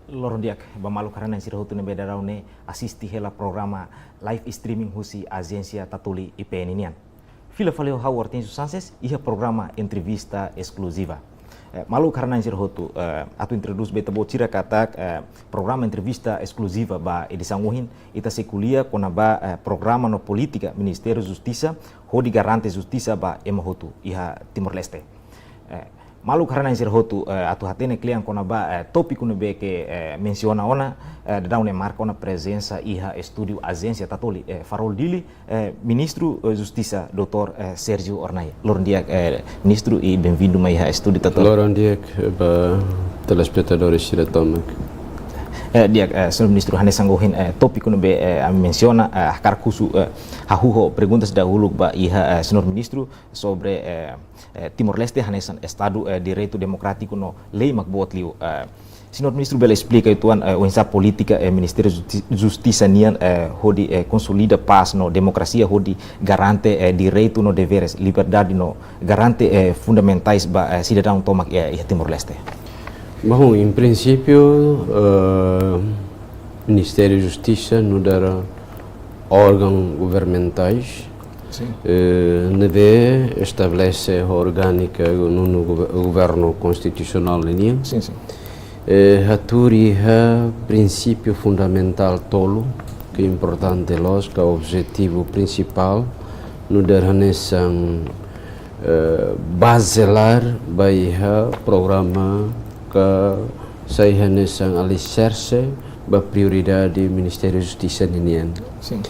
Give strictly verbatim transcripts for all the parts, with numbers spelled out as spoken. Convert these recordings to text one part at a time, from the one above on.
Loron di'ak ba maluk haree-na'in sira hotu ne'ebé daudaun ne'e asiste hela programa live streaming husi Ajénsia Tatoli I P N nian. Fila fali ho ha'u Hortensio Sanches iha programa entrevista eskluziva. Eh, maluk haree-na'in sira hotu, eh, atu introdús ba ita-boot sira katak, eh, programa entrevista eskluziva ba edisaun ohin, ita sei ko'alia kona-ba, eh, programa no polítika Ministériu Justisa hodi garante justisa ba ema hotu iha Timor-Leste. Eh, maluk haree-na'in sira hotu, eh, atu hatene kle'an kona-ba, eh, tópiku ne'ebé ke, eh, mensiona ona, eh, daudaun ne'e marka ona prezensa iha estúdiu Ajénsia Tatoli, eh, Farol Dili, eh, Ministru, eh, Justisa, doutór, eh, Sérgio Hornaya. Loron di'ak, eh, Ministru, i benvindu mai iha estúdiu Tatoli. Loron di'ak ba telespetadores sira tomak. Eh, di'ak, eh, Señór Ministru, hanesan ohin, eh, tópiku ne'ebé, eh, ami mensiona, eh, hakarak husu, eh, hahú ho perguntas dahuluk ba iha, eh, Señór Ministru sobre, eh, eh, Timor-Leste hanesan Estadu, eh, direitu demokrátiku no lei mak boot liu. Eh, Señór Ministru bele esplika uitoan, eh, oinsá polítika, eh, Ministériu Justi-, Justisa nian, eh, hodi, eh, konsolida pás no demokrasia, hodi garante, eh, direitu no deveres, liberdade no garante, eh, fundamentais ba, eh, sidadaun tomak, eh, iha Timor-Leste? Bom, em princípio, eh, Ministériu Justisa nu'udar órgaun governamentais, Sin. eh, ne'ebé estabelese orgánika no, no gover-, governu konstitusionál nian. Sin, sin. Eh, hatuur iha prinsípiu fundamentál tolu, ke importante loos, ka objetivu prinsipál, nu'udar hanesan, eh, bazelár ba iha programa ka sai hanesan aliserse ba prioridade Ministériu Justisa ninian. Sin.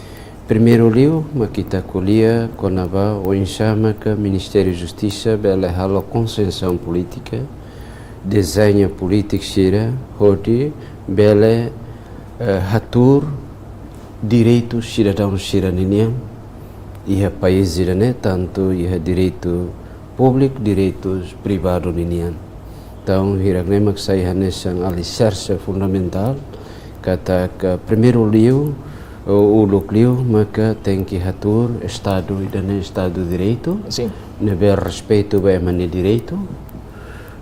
Primeiru liu, mak ita ko'alia kona-ba oinsá maka Ministériu Justisa bele halo konsensaun polítika, dezeña polítika sira, hodi bele, eh, hatuur direitu sidadaun sira ninian iha país ida-ne'e, tantu iha direitu públiku, direitu privadu ninian. Entaun, hirak-ne'e mak sai hanesan aliserse fundamentál, katak primeiru liu, o uluk liu, maka tenke hatuur Estadu ida-ne'e Estadu direitu, Sin. ne'ebé respeitu ba ema nia direitu,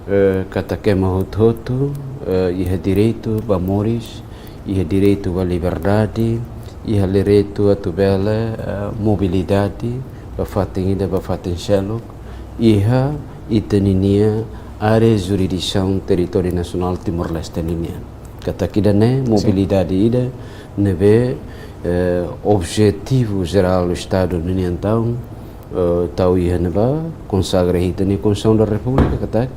eh, katak ema hotu-hotu, eh, iha direitu ba moris, iha direitu ba liberdade, iha direitu atu bele, eh, mobilidade ba fatin ida ba fatin seluk, iha ita-ninia área jurisdisaun territóriu nasionál Timor-Leste ninian. Katak ida-ne'e Sin. mobilidade ida ne'ebé, eh, objetivu jerál Estadu ninian tau, eh, tau iha ne'ebá, konsagra iha ita-nia Konstituisaun da Repúblika, katak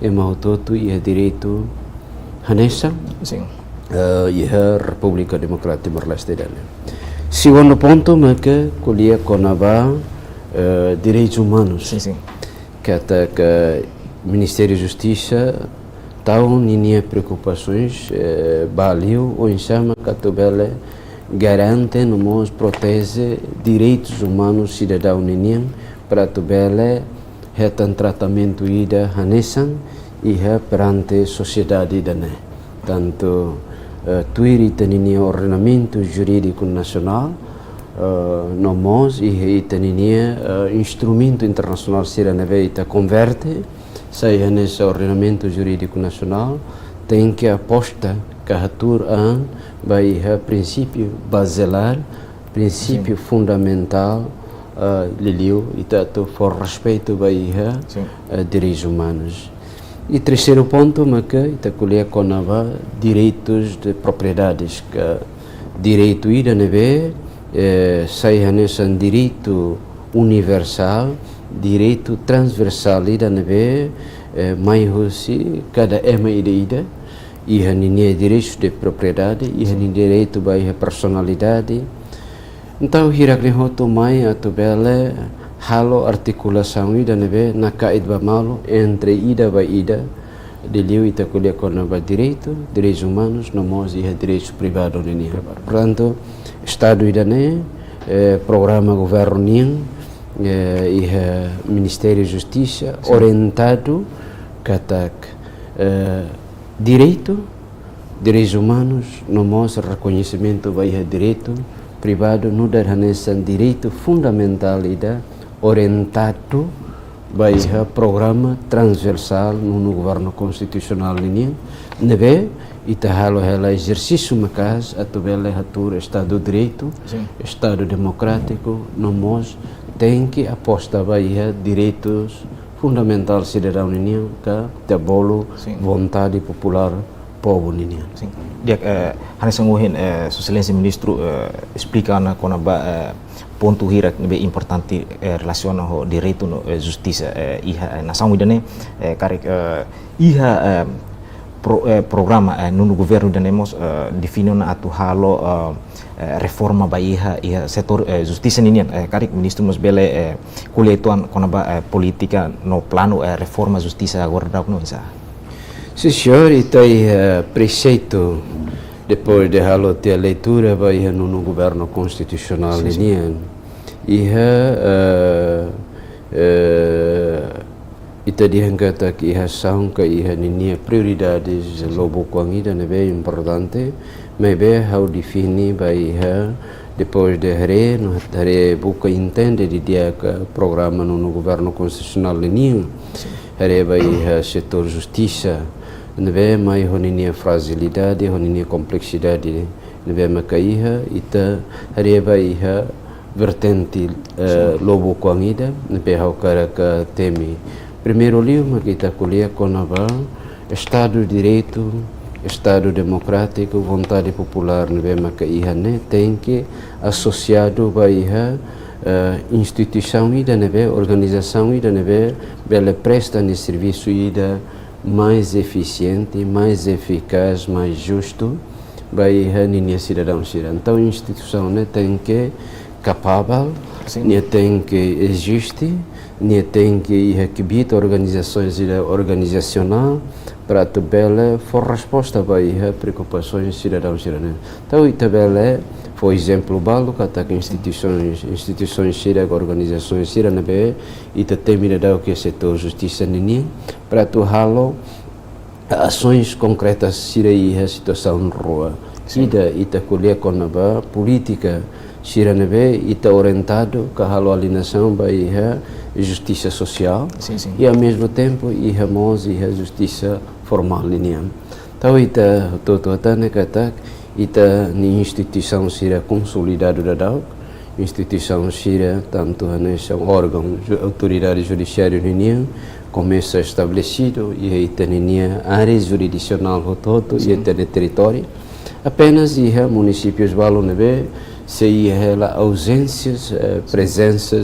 ema hotu-hotu iha direitu hanesan, Sin. eh, iha Repúblika Demokrátika Timor-Leste ida-ne'e. Segundu pontu, maka ko'alia kona-ba, eh, direitus umanus. Sin, sin. Katak Ministériu Justisa tau ninia preokupasoens, eh, ba liu oinsá maka atu bele garante no mós proteje direitus umanus sidadaun ninian para atu bele hetan tratamentu ida hanesan iha perante sosiedade ida-ne'e. Tantu, eh, tuir ita-ninia ordenamentu jurídiku nasionál, eh, no mós iha ita-ninia, eh, instrumentu internasionál sira ne'ebé ita konverte, sai hanesan ordenamentu jurídiku nasionál, tenke aposta ka hatuur an ba iha prinsípiu bazelár, prinsípiu Sin. fundamentál, eh, liuliu ita atu fó respeitu ba iha, Sin. eh, direitus umanus. I terseiru pontu, maka ita ko'alia kona-ba direitus de propriedades, ka direitu ida ne'ebé, eh, sai hanesan direitu universál, direitu transversál ida ne'ebé, eh, mai husi kada ema ida-ida, iha ninia direitu de propriedade, iha Sin. ninia direitu ba iha personalidade. Entaun, hirak-ne'e hotu mai atu bele halo artikulasaun ida ne'ebé naka'it ba malu entre ida ba ida, liuliu ita ko'alia kona-ba direitu, direitus umanus, no mós iha direitu privadu ninian. Portantu, Estadu ida-ne'e, eh, programa governu nian, eh, iha Ministériu Justisa, Sin. orientadu katak, eh, direitu, direitus umanus, no mós rekoñesimentu ba iha direitu privadu, nu'udar hanesan direitu fundamentál ida orientadu ba iha programa transversál nonu governu konstitusionál ninian, ne'ebé ita halo hela ezersísiu maka'as atu bele hatuur Estadu Direitu, Sin. Estadu Demokrátiku, no mós tenke aposta ba iha direitus fundamentál sidadaun ninian ka ita bolu Sin. Vontade populár povu ninian. Sin. Di'ak, eh, hanesan ohin, eh, Sua Exelénsia Ministru, eh, esplika ona kona-ba, eh, pontu hirak ne'ebé importante, eh, relasiona ho direitu no, eh, justisa, eh, iha, eh, nasaun ida-ne'e, eh, karik, eh, iha, eh, pro-, eh, programa, eh, nonu governu ida-ne'e mós, eh, define ona atu halo, eh, eh, reforma ba iha, iha setór, eh, justisa ninian, eh, karik Ministru mós bele, eh, ko'alia uitoan kona-ba, eh, polítika no planu, eh, reforma justisa agora daudaun oinsá? Sin, señór, ita iha, eh, preseitu, depois de halo tiha leitura ba iha nonu governu konstitusionál Sin, sin. ninian. Iha, eh, eh, ita dehan katak iha saun ka iha ninia prioridades Sin, sin. lubuk oan ida ne'ebé importante, maibé ha'u define ba iha depois de haree, no haree buka entende didi'ak programa nonu governu konstitusionál ninian. Sin. Haree ba iha setór justisa, ne'ebé mai ho ninia frajilidade, ho ninia kompleksidade, ne'ebé maka iha, ita haree ba iha vertente, eh, Sin. lubuk oan ida, ne'ebé ha'u hakarak temi. Primeiru liu, maka ita ko'alia kona-ba Estadu Direitu, Estadu Demokrátiku, vontade populár ne'ebé maka iha ne'e, tenke asosiadu ba iha, eh, instituisaun ida ne'ebé, organizasaun ida ne'ebé, bele presta nia servisu ida mais efisiente, mais efikás, mais justu, ba iha ninia sidadaun sira. Entaun, instituisaun ne'e tenke kapabel, Sin. nia tenke eziste, nia tenke iha kbiit organizasaun sira organizasionál, para atu bele fó resposta ba iha preokupasaun sidadaun sira-ne'e. Entaun, ita bele fó ezemplu balu katak instituisaun, instituisaun sira, organizasaun sira ne'ebé ita temi daudauk iha setór justisa ninian, para atu halo asaun konkreta sira iha situasaun rua. Sin. Ida, ita ko'alia kona-ba polítika sira ne'ebé ita orientadu ka halo alineasaun ba iha justisa sosiál. Sin, sin. I ao mesmo tempo iha mós iha justisa formál ninian. Entaun, ita hotu-hotu hatene katak ita-nia instituisaun sira konsolidadu daudauk, instituisaun sira, tantu hanesan órgaun ju-, autoridade judisiária ninian, komesa estabelesidu iha ita-nia área jurisdisionál hotu-hotu, iha Sin. ita-nia territóriu. Apenas iha munisípius balu ne'ebé sei iha hela auzénsias, eh, prezensa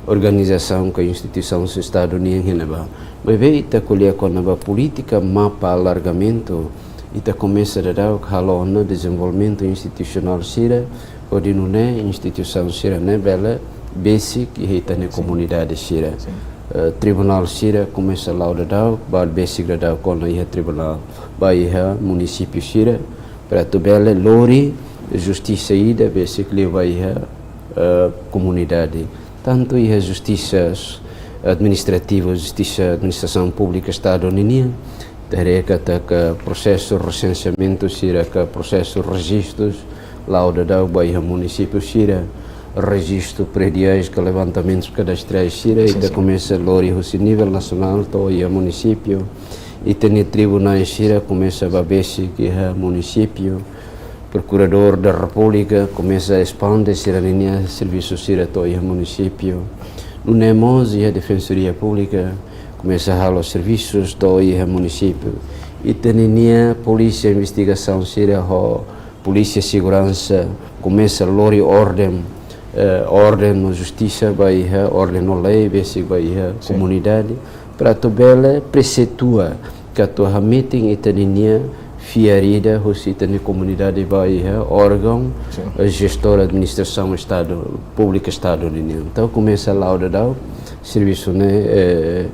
organizasaun ka instituisaun Estadu nian iha ne'ebá. Maibé ita ko'alia kona-ba polítika mapa alargamentu, ita komesa daudauk halo ona dezenvolvimentu institusionál sira, hodi nune'e instituisaun sira-ne'e bele besik iha ita-nia Sin. komunidade sira. Sin. Eh, tribunál sira komesa la'o daudauk, ba besik daudauk kona iha tribunál, ba iha munisípiu sira, para atu bele lori justisa ida besik liu ba iha, eh, komunidade. Tantu iha justisa s-, administrativa, justisa administrasaun públika Estadu ninian, ita haree katak prosesu resenseamentu sira ka prosesu rejistus, la'o daudauk ba iha munisípiu sira, rejistu prediais ka levantamentus kadastrais sira, Sin, ita sin. komesa lori husi nivel nasionál to'o iha munisípiu, ita-nia tribunais sira komesa ba besik iha munisípiu, Prokuradór da Repúblika komesa espande sira-ninia servisu sira to'o iha munisípiu. Nune'e mós iha Defensoria Públika komesa halo servisus to'o iha munisípiu. Ita-ninia polísia investigasaun sira ho polísia seguransa komesa lori orden, eh, orden no justisa ba iha, orden no lei besik ba iha Sin. komunidade, para atu bele presetua ka atu hametin ita-ninia fiar ida husi ita-nia komunidade ba iha órgaun, Sin. eh, jestór administrasaun Estadu, públika Estadu ninian. Entaun, komesa la'o daudauk servisu ne'e, eh,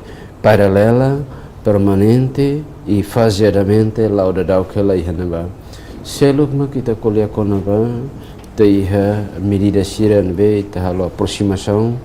paralela, permanente i fazeadamente la'o daudauk hela iha ne'ebá. Seluk mak ita ko'alia kona-ba, ita iha medida sira ne'ebé ita halo aproximasaun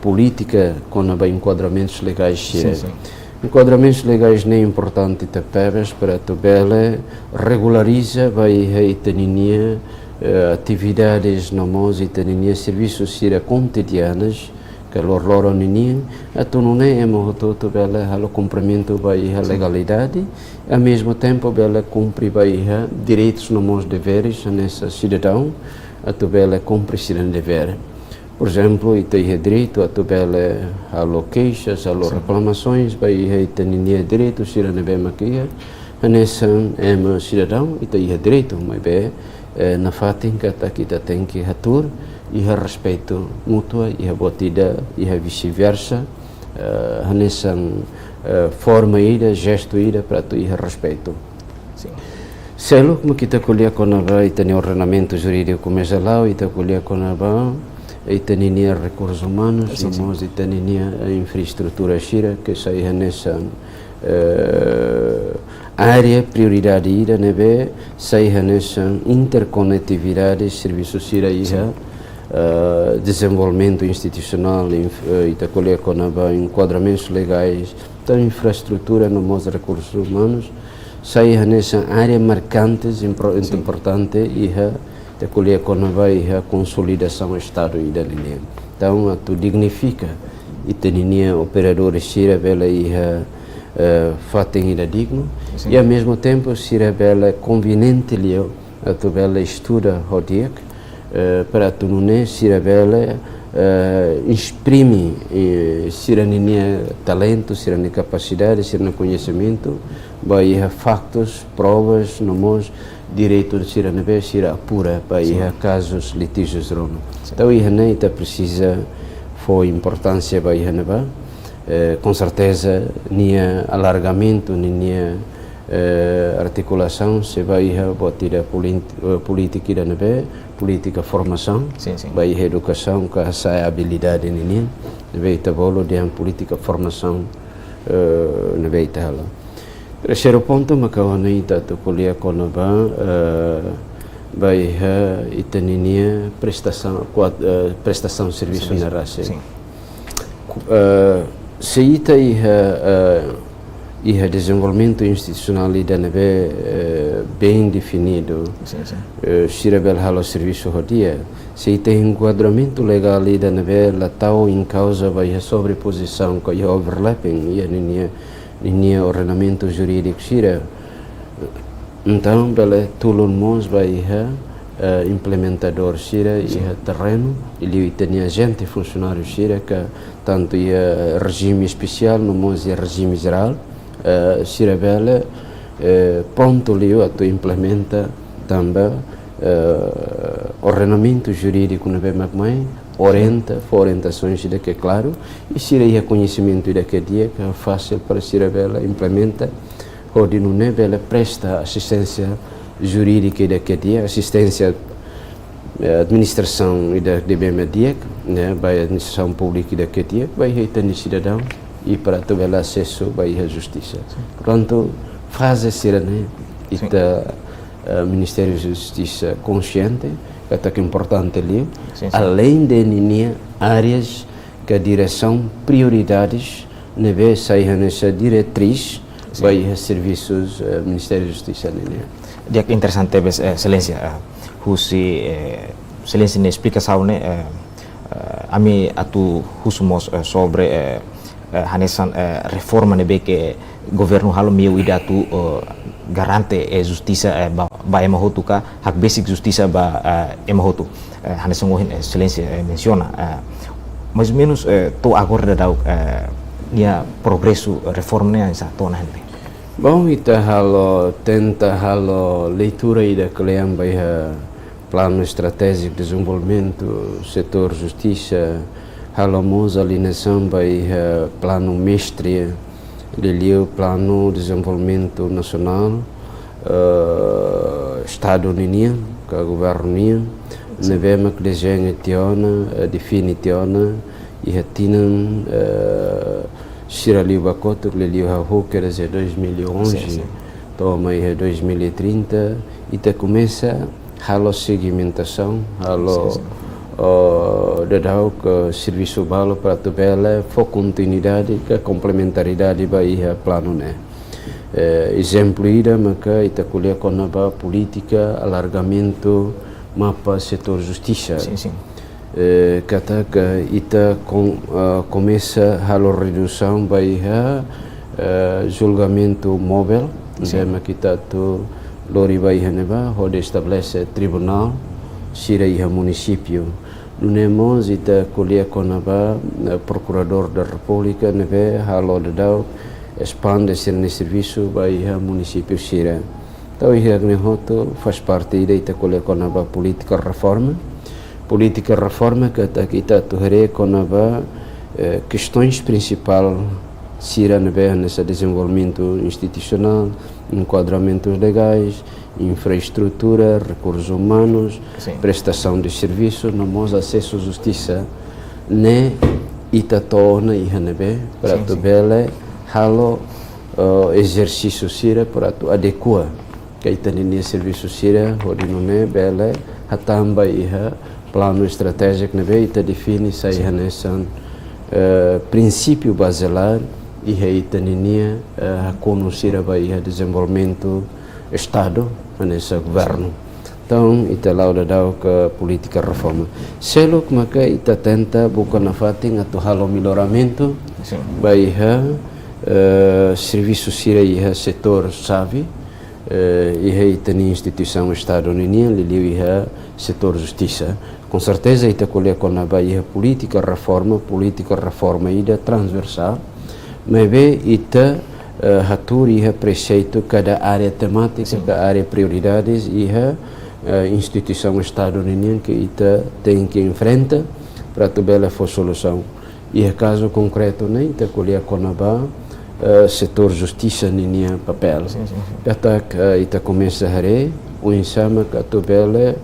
polítika kona-ba enkuadramentus legais sira. Sin, sin. Enkuadramentus legais ne'e importante tebes para atu bele regulariza ba iha ita-ninia, eh, atividades no mós ita-ninia servisu sira kotidianus, ka loroloron ninian, atu nune'e ema hotu-hotu bele halo kumprimentu ba iha legalidade, ao mesmo tempo bele kumpre ba iha direitus no mós deveres hanesan sidadaun, atu bele kumpre sira-nia devér. Por ezemplu, ita iha direitu atu bele halo keixas, halo reklamasoens ba iha ita-ninia direitu sira ne'ebé mak iha, hanesan ema sidadaun, ita iha direitu, maibé, eh, nafatin katak ita tenke hatuur iha respeitu mútua, iha buat ida, iha vice-versa, eh, hanesan, eh, forma ida, jestu ida para atu iha respeitu. Sin. Seluk mak ita ko'alia kona-ba ita-nia ordenamentu jurídiku, komesa la'o ita ko'alia kona-ba ita-ninia rekursus umanus, sin, sin, no mós ita-ninia, eh, infraestrutura sira ke sai hanesan, eh, área prioridade ida ne'ebé sai hanesan interkonetividade servisu sira iha, eh, dezenvolvimentu institusionál, inf-, eh, ita ko'alia kona-ba enkuadramentus legais, entaun infraestrutura no mós rekursus umanus, sai hanesan área markantes impro-, sin, importante iha, ita ko'alia kona-ba iha konsolidasaun Estadu ida-ne'e. Entaun, atu dignifika ita-ninia operadór sira bele iha, eh, fatin ida dignu, sin, i ao mesmo tempo sira bele konveniente liu atu bele estuda ho di'ak, eh, para atu nune'e sira bele, eh, esprime, eh, sira-ninia talentu, sira-nia kapasidade, sira-nia koñesimentu ba iha faktus, provas, no mós direitu sira ne'ebé sira apura ba, sin, iha kazus litíjius rona. Sin. Entaun, iha ne'e ita presiza fó importánsia ba iha ne'ebá. Eh, com certeza, nia alargamentu, ninia, eh, artikulasaun sei ba iha buat ida polin-, eh, polítika ida ne'ebé, polítika formasaun, sin, sin, ba iha edukasaun ka hasa'e abilidade ninian, ne'ebé ita bolu dehan polítika formasaun, eh, ne'ebé ita halo. Terseiru pontu maka ohin ita atu ko'alia kona-ba, eh, ba iha ita-ninia prestasaun, kuat-, eh, prestasaun servisu, servisu, ne'e rasik. Sin. Ku-, eh, se ita iha, eh, iha dezenvolvimentu institusionál ida ne'ebé, eh, bem definidu, sin, sin, eh, sira bele halo servisu ho di'ak. Se ita enkuadramentu legál ida ne'ebé la tau inkauza ba iha sobrepozisaun ka iha overlapping iha ninia, ninia ordenamentu jurídiku sira. Entaun, bele tulun mós ba iha, eh, implementadór sira, sin, iha terrenu, i liu ita-nia ajente funsionáriu sira ka tantu iha rejime espesiál, no mós iha rejime jerál, eh, sira bele, eh, prontu liu atu implementa tanba, eh, ordenamentu jurídiku ne'ebé mak mai orienta, fó orientasoens ida ke klaru, i sira iha koñesimentu ida ke di'ak, ke fasil para sira bele implementa, hodi nune'e bele presta asisténsia jurídika ida ke di'ak, asisténsia, eh, administrasaun ida ne'ebé mak di'ak, ne'e, ba administrasaun públika ida ke di'ak, ba iha ita-nia sidadaun, i para atu bele asesu ba iha justisa. Portantu, faze sira-ne'e, sin, ita, eh, Ministériu Justisa konxiente katak importante liu, sin, sin, além de ninia áreas ka diresaun prioridades ne'ebé sai hanesan diretriz, sin, ba iha servisus, eh, Ministériu Justisa ninian. Di'ak, interesante tebes, eh, Exelénsia, eh, husi, eh, Exelénsia nia esplikasaun ne'e, eh, eh, ami atu husu mós, eh, sobre, eh, eh, hanesan, eh, reforma ne'ebé ke governu halo, meiu ida atu, eh, garante, eh, justisa, eh, ba, ba ema hotu ka hakbesik justisa ba, eh, ema hotu. Eh, hanesan ohin, eh, Exelénsia, eh, mensiona, eh, mais ou menos, eh, to'o agora daudaun, eh, nia progresu reforma ne'e oinsá to'o ona ne'e? Bom, ita halo, tenta halo leitura ida kle'an ba iha Planu Estratéjiku Dezenvolvimentu Setór Justisa, halo mós alineasaun ba iha Planu Mestre, liuliu Planu Dezenvolvimentu Nasionál, eh, Estadu ninian, ka governu nian, ne'ebé mak dezeña tiha ona, eh, define tiha ona, iha tinan, eh, sira liubá kotuk, liuliu hahú, quer dizer, dois mil e onze, sin, sin, to'o mai iha dois mil e trinta, ita komesa halo segmentasaun, halo, sin, sin, oh, daudauk, eh, servisu balu para atu bele fó kontinuidade ka komplementaridade ba iha planu ne'e. Eh, ezemplu ida maka ita ko'alia kona-ba polítika alargamentu mapa setór justisa. Sin, sin. Eh, katak ita kom-, eh, komesa halo redusaun ba iha, eh, julgamentu móvel, Sin. ne'ebé mak ita atu lori ba iha ne'ebá, hodi estabelese tribunál sira iha munisípiu. Nune'e mós ita ko'alia kona-ba, eh, Prokuradór da Repúblika ne'ebé halo daudaun espande sira-nia servisu ba iha munisípiu sira. Entaun, iha ne'e hotu faz parte ida ita ko'alia kona-ba polítika reforma. Polítika reforma katak ita atu haree kona-ba, eh, kestaun prinsipál sira ne'ebé hanesan dezenvolvimentu institusionál, enkuadramentus legais, infraestrutura, rekursus umanus, Sin. prestasaun de servisu, no mós asesu justisa, ne'e ita to'o ona iha ne'ebé, para Sin, atu sin. bele halo, eh, ezersísiu sira para atu adekua ka ita-nia servisu sira, hodi nune'e bele hatán ba iha planu estratéjiku ne'ebé ita define sai Sin. hanesan, eh, prinsípiu bazelár iha ita-nia, eh, hakonu sira ba iha dezenvolvimentu Estadu, hanesan governu. Entaun, ita la'o daudaun ka polítika reforma. Seluk maka ita tenta buka nafatin atu halo melloramentu Sin. ba iha, eh, servisu sira iha setór xave, eh, iha ita-nia instituisaun Estadu ninian, liuliu iha setór justisa. Com certeza, ita ko'alia kona-ba iha polítika reforma, polítika reforma ida transversál, maibé ita, eh, hatuur iha preseitu kada área temátika, Sin. ka área prioridades iha, eh, instituisaun Estadu ninian ke ita tenke enfrenta para atu bele fó solusaun. Iha kazu konkretu ne'e, ita ko'alia kona-ba, eh, setór justisa ninia papél. Sin, sin, sin. Katak, eh, ita komesa haree, oinsá mak atu bele,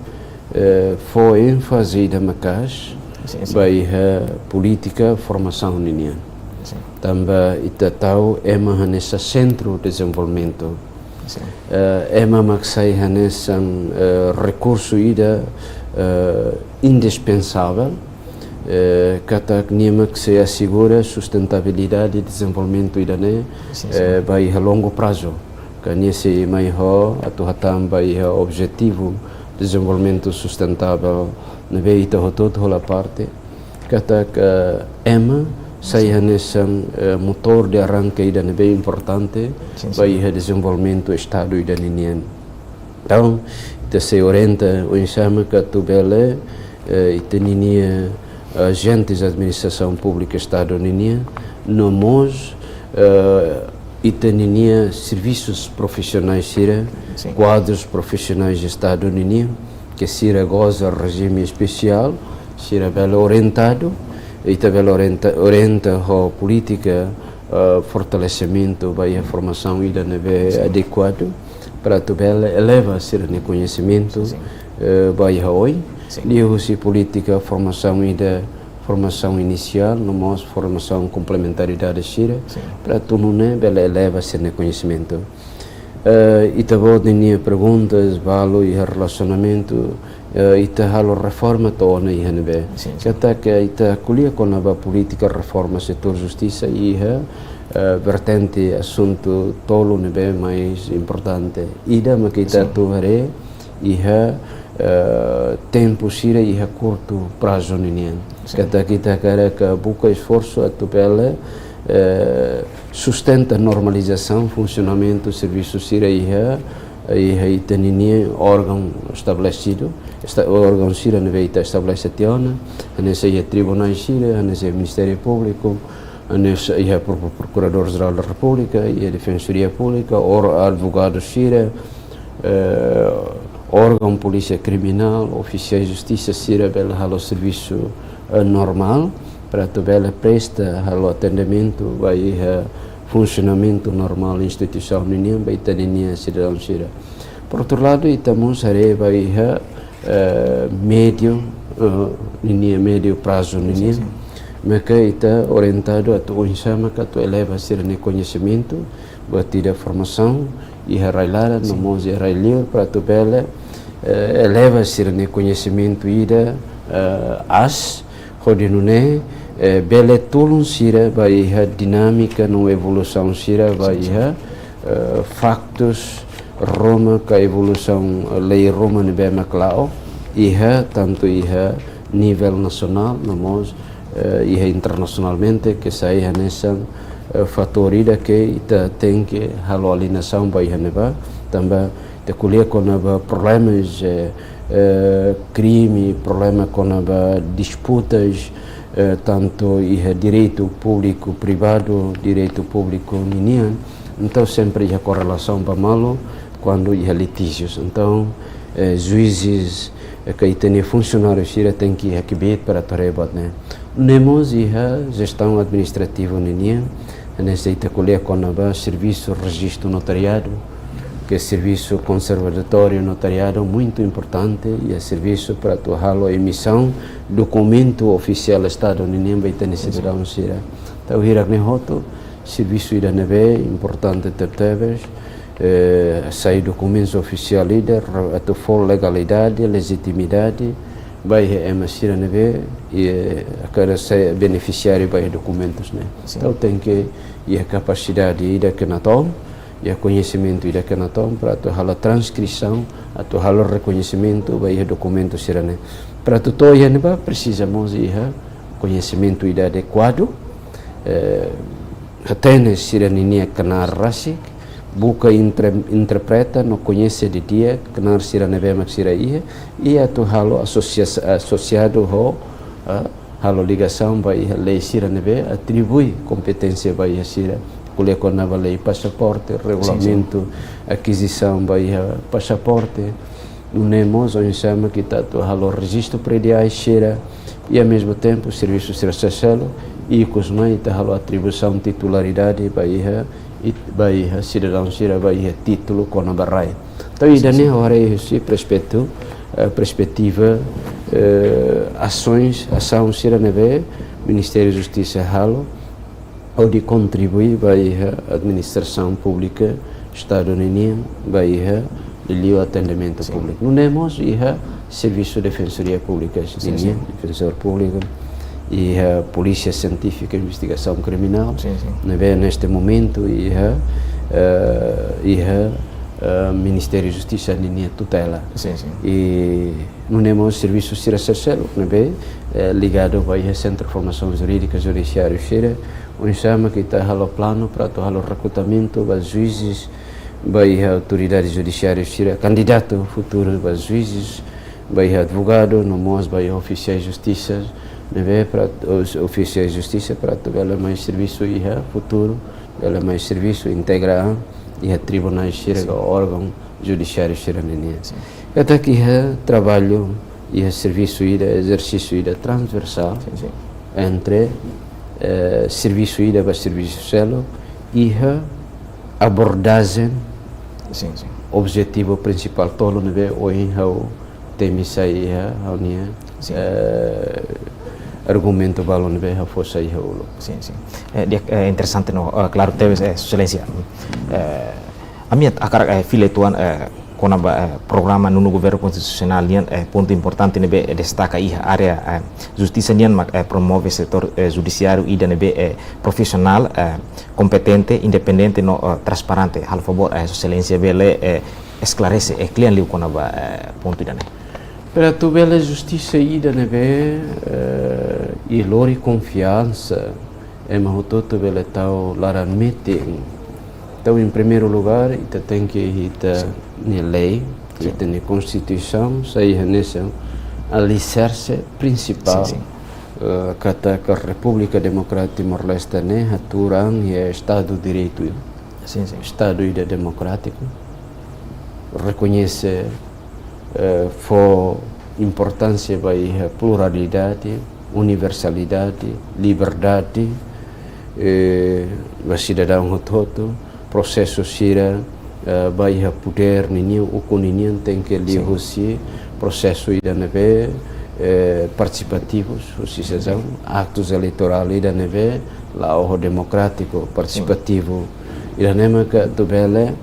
eh, fó énfaze ida maka'as, Sin, sin. ba iha polítika formasaun ninian. Sin. Tanba ita tau ema hanesan sentru dezenvolvimentu. Sin. Eh, ema mak sai hanesan, eh, rekursu ida, eh, indispensável, eh, katak nia mak sei asegura sustentabilidade dezenvolvimentu ida-ne'e, Sin, sin. eh, ba iha longu prazu. Ka nia sei mai ho atu hatán ba iha objetivu dezenvolvimentu sustentável ne'ebé ita hotu-hotu hola parte. Katak ema sai Sin. hanesan, eh, motór de arranke ida ne'ebé importante Sin, ba sin. iha dezenvolvimentu Estadu ida ninian. Entaun, ita sei orienta oinsá mak atu bele, eh, ita-nia, eh, ajentes administrasaun públika Estadu ninian, no mós, eh, ita-nia servisus profisionais sira, Sin. kuadrus profisionais Estadu ninian, ke sira goza rejime espesiál, sira bele orientadu, ita bele orienta, orienta ho polítika, eh, fortalesimentu ba iha formasaun ida ne'ebé Sin. adekuadu, para atu bele eleva sira-nia koñesimentu, Sin. eh, ba iha oin, Sin. liuhusi polítika formasaun ida, formasaun inisiál, no mós formasaun komplementaridade sira, Sin. para atu nune'e bele eleva sira-nia koñesimentu. Eh, ita-boot ninia perguntas, balu iha relasionamentu, eh, ita halo reforma to'o ona iha ne'ebé. Sin, sin. Katak ita ko'alia kona-ba polítika reforma setór justisa iha, eh, vertente asuntu tolu ne'ebé mais importante. Ida mak ita Sin. atu haree iha, eh, tempu sira iha kurtu prazu ninian. Sin. Katak ita hakarak buka esforsu atu bele, eh, sustenta normalizasaun funsionamentu servisu sira iha, iha ita-nia órgaun estabelesidu, esta-, órgaun sira ne'ebé ita estabelese tiha ona, hanesan iha tribunais sira, hanesan iha Ministériu Públiku, hanesan iha Pro-, Prokuradór Jerál da Repúblika, iha Defensoria Públika, or advogadu sira, eh, órgaun polísia kriminál, ofisiais justisa sira bele halo servisu, eh, normál, para atu bele presta halo atendimentu ba iha funsionamentu normál instituisaun ninian ba ita-nia sidadaun sira. Por outro lado, ita mós haree ba iha, eh, médiu, eh, ninia médiu prazu Sin, ninian. sin. Maka ita orientadu atu oinsá maka atu eleva sira-nia koñesimentu, buat ida formasaun, iha rai-laran, no Sin. mós iha rai-liur, para atu bele, eh, eleva sira-nia koñesimentu ida, eh, aas, hodi nune'e, eh, bele tulun sira ba iha dinámika no evolusaun sira ba Sin, sin. iha, eh, faktus ruma ka evolusaun lei ruma ne'ebé mak la'o, iha tantu iha nivel nasionál, no mós, eh, iha internasionalmente, ke sai hanesan, eh, fatór ida ke ita tenke halo alineasaun ba iha ne'ebá, tanba ita ko'alia kona-ba problemas, eh, eh, krime, problema kona-ba disputas, eh, tantu iha direitu públiku privadu, direitu públiku ninian. Entaun, sempre iha korrelasaun ba malu kuandu iha litíjius. Entaun, eh, juízes, eh, ka ita-nia funsionáriu sira tenke iha kbiit para atu haree buat ne'e. Nune'e mós iha jestaun administrativa ninian, hanesan ita ko'alia kona-ba servisu rejistu notariadu, ke servisu konservatóriu notariadu muitu importante, iha servisu para atu halo emisaun dokumentu ofisiál Estadu ninian ba ita-nia sidadaun sira. Entaun, hirak-ne'e hotu, servisu ida ne'ebé importante tebetebes, eh, sai dokumentu ofisiál ida, ra-, atu fó legalidade, lejitimidade ba iha ema sira ne'ebé, eh, hakarak sai benefisiáriu ba iha dokumentus ne'e. Sin. Entaun, tenke iha kapasidade ida ke natoon, iha koñesimentu ida ke natoon, para atu halo transkrisaun, atu halo rekoñesimentu ba iha dokumentu sira ne'e. Para atu to'o iha ne'ebá, presiza mós iha koñesimentu ida adekuadu, eh, hatene sira ninia knaar rasik, buka intre-, interpreta no koñese didi'ak knaar sira ne'ebé mak sira iha, i atu halo asosia-, asosiadu ho, ah, halo ligasaun ba iha lei sira ne'ebé atribui kompeténsia ba iha sira. Ko'alia kona-ba lei pasaporte, sin, sin, regulamentu akizisaun ba iha pasaporte. Nune'e mós oinsá mak ita atu halo rejistu prediais sira, i ao mesmo tempo servisu sira seluk, i ikus mai ita halo atribuisaun titularidade ba iha, it-, ba iha sidadaun sira ba iha títulu kona-ba rai. Entaun, sin, ida-ne'e, sin, ha'u haree husi perspetu-, eh, perspetiva, eh, asoens, asaun sira ne'ebé Ministériu Justisa halo, hodi kontribui ba iha administrasaun públika Estadu ninian, ba iha liuliu atendimentu, sin, públiku. Nune'e mós iha servisu Defensoria Públika, sin, ninian, sin, Defensór Públiku, iha Polísia Sientífika Investigasaun Kriminál, sin, sin, ne'ebé neste momentu iha, eh, iha, eh, Ministériu Justisa ninia tutela. Sin, sin. I nune'e mós servisu sira seluk ne'ebé, eh, ligadu ba iha Sentru Formasaun Jurídika Judisiáriu sira, oinsá mak ita halo planu para atu halo rekrutamentu ba juízes, ba iha autoridade judisiáriu sira, kandidatu futuru ba juízes, ba iha advogadu, no mós ba iha ofisiais justisa, ne'ebé para os ofisiais justisa para atu bele mai servisu iha futuru, bele mai servisu integra iha tribunais sira, sin, ka órgaun judisiáriu sira ninian. Sin. Katak iha traballu, iha servisu ida, ezersísiu ida transversál, sin, sin, entre, eh, servisu ida ba servisu seluk, iha abordajen, sin, sin, objetivu prinsipál tolu ne'ebé ohin ha'u temi sai iha ha'u-nia, sin, eh, argumentu balun ne'ebé ha'u fó sai iha uluk. Sin, sin. Eh, di'ak, eh, interesante no, eh, klaru tebes, eh, Sua Exelénsia. Eh, ami hakarak, eh, fila uitoan, eh, kona-ba, eh, programa nonu governu konstitusionál nian, eh, pontu importante ne'ebé, eh, destaka iha área, eh, justisa nian mak, eh, promove setór, eh, judisiáriu ida ne'ebé, eh, profisionál, eh, kompetente, independente no, eh, transparente. Halo favór, eh, Sua Exelénsia bele, eh, esklarese, eh, kle'an liu kona-ba, eh, pontu ida-ne'e. Para atu bele justisa ida ne'ebé, eh, i lori konfiansa, ema hotu-hotu bele tau laran-metin. Entaun, em primeiro lugar, ita tenke iha ita, sin, nia lei, sin, ita-nia konstituisaun, sai hanesan aliserse prinsipál, sin, sin, eh, katak Repúblika Demokrátika Timor-Leste ne'e hatuur an iha Estadu Direitu, sin, sin, Estadu ida demokrátiku, rekoñese, eh, fó importánsia ba iha pluralidade, universalidade, liberdade, eh, ba sidadaun hotu-hotu, prosesu sira, eh, ba iha podér ninian, ukun ninian tenke liu, sin, husi prosesu ida ne'ebé, eh, partisipativus, husi, sin, sezon, aktus eleitorál ida ne'ebé la'o ho demokrátiku, sin, partisipativu. Ida-ne'e maka atu bele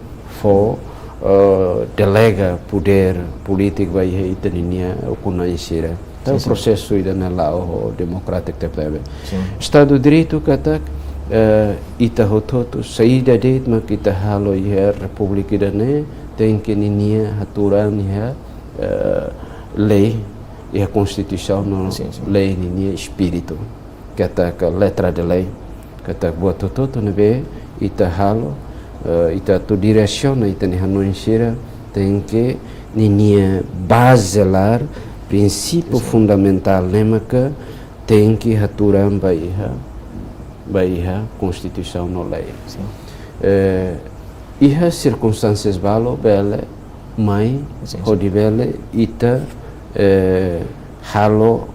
fó, eh, delega podér polítiku ba iha ita ninia ukun-na'in sira. Entaun, sin, sin, prosesu ida-ne'e la'o ho demokrátiku tebetebes. Sin. Estadu Direitu katak, eh, ita hotu-hotu, saida de'it mak ita halo iha Repúblika ida-ne'e, tenke ninia hatuur an iha, eh, lei, iha konstituisaun no lei ninia espíritu, katak letra de lei, katak buat hotu-hotu ne'ebé ita halo, eh, ita atu diresiona ita-nia hanoin sira, tenke ninia baze laran, prinsípiu fundamentál ne'e maka tenke haturan ba iha, ba iha konstituisaun no lei. Eh, iha sirkunstánsias balu bele mai hodi bele ita, eh, halo,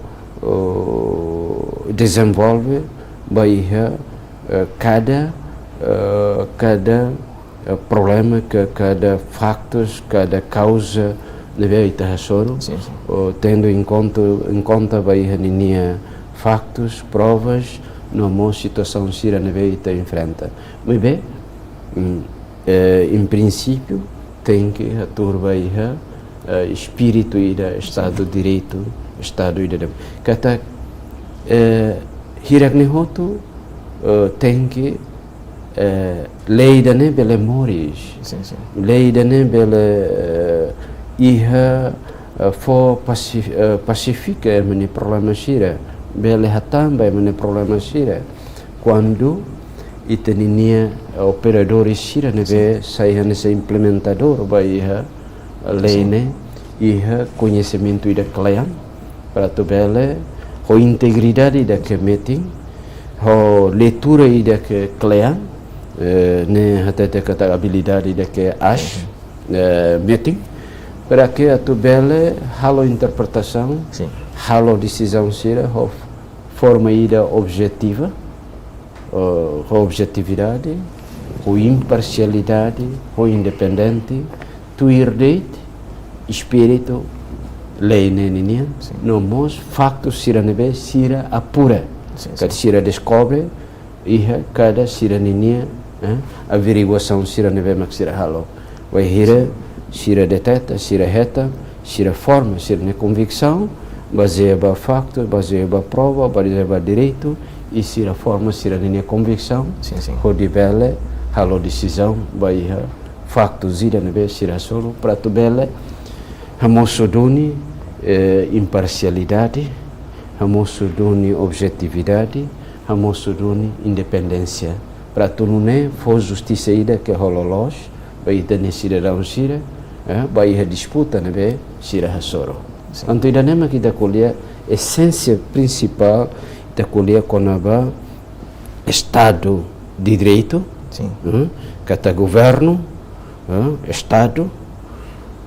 oh, dezenvolve ba iha, eh, kada, eh, kada, eh, problema ka, kada faktus, kada kauza ne'ebé ita hasoru, oh, tendu em conta, em conta ba iha ninia faktus, provas, no mós situasaun sira ne'ebé ita enfrenta. Maibé, mm, eh, em princípio, tenke hatuur ba iha, eh, espíritu ida Estadu direitu, Estadu ida dem. Katak, eh, hirak-ne'e hotu, eh, tenke, eh, lei ida-ne'e bele moris. Lei ida-ne'e bele, eh, iha, eh, fó pasif-, eh, pasifika ema nia problema sira, bele hatán ba ema nia problema sira. Kuandu ita-ninia operadores sira ne'ebé sai hanesan implementadór ba iha lei ne'e, iha koñesimentu ida kle'an, para atu bele ho integridade ida ke metin, ho leitura ida ke kle'an, eh, ne'e hatete katak abilidade ida ke aas, eh, metin, para ke atu bele halo interpretasaun, halo desizaun sira ho forma ida objetiva, eh, ho objetividade, ho imparsialidade, ho independente, tuir de'it espíritu lei ne'e ninian, no mós faktu sira ne'ebé sira apura, katak sira deskobre iha kada sira ninia, eh, averiguasaun sira ne'ebé mak sira halo. Wainhira sira deteta, sira hetan, sira forma sira-nia konviksaun bazeia ba faktu, bazeia ba prova, bazeia ba direitu, i sira forma sira-ninia konviksaun hodi bele halo desizaun ba iha faktu ida ne'ebé sira hasoru, para atu bele hamosu duni, eh, imparsialidade, hamosu duni objetividade, hamosu duni independénsia, para atu nune'e fó justisa ida ke ho loloos ba ita-nia sidadaun sira, eh, ba iha disputa ne'ebé sira hasoru. Entaun ida-ne'e mak ita ko'alia esénsia prinsipál, ita ko'alia kona-ba Estadu de Direitu, eh, katak governu, eh, Estadu,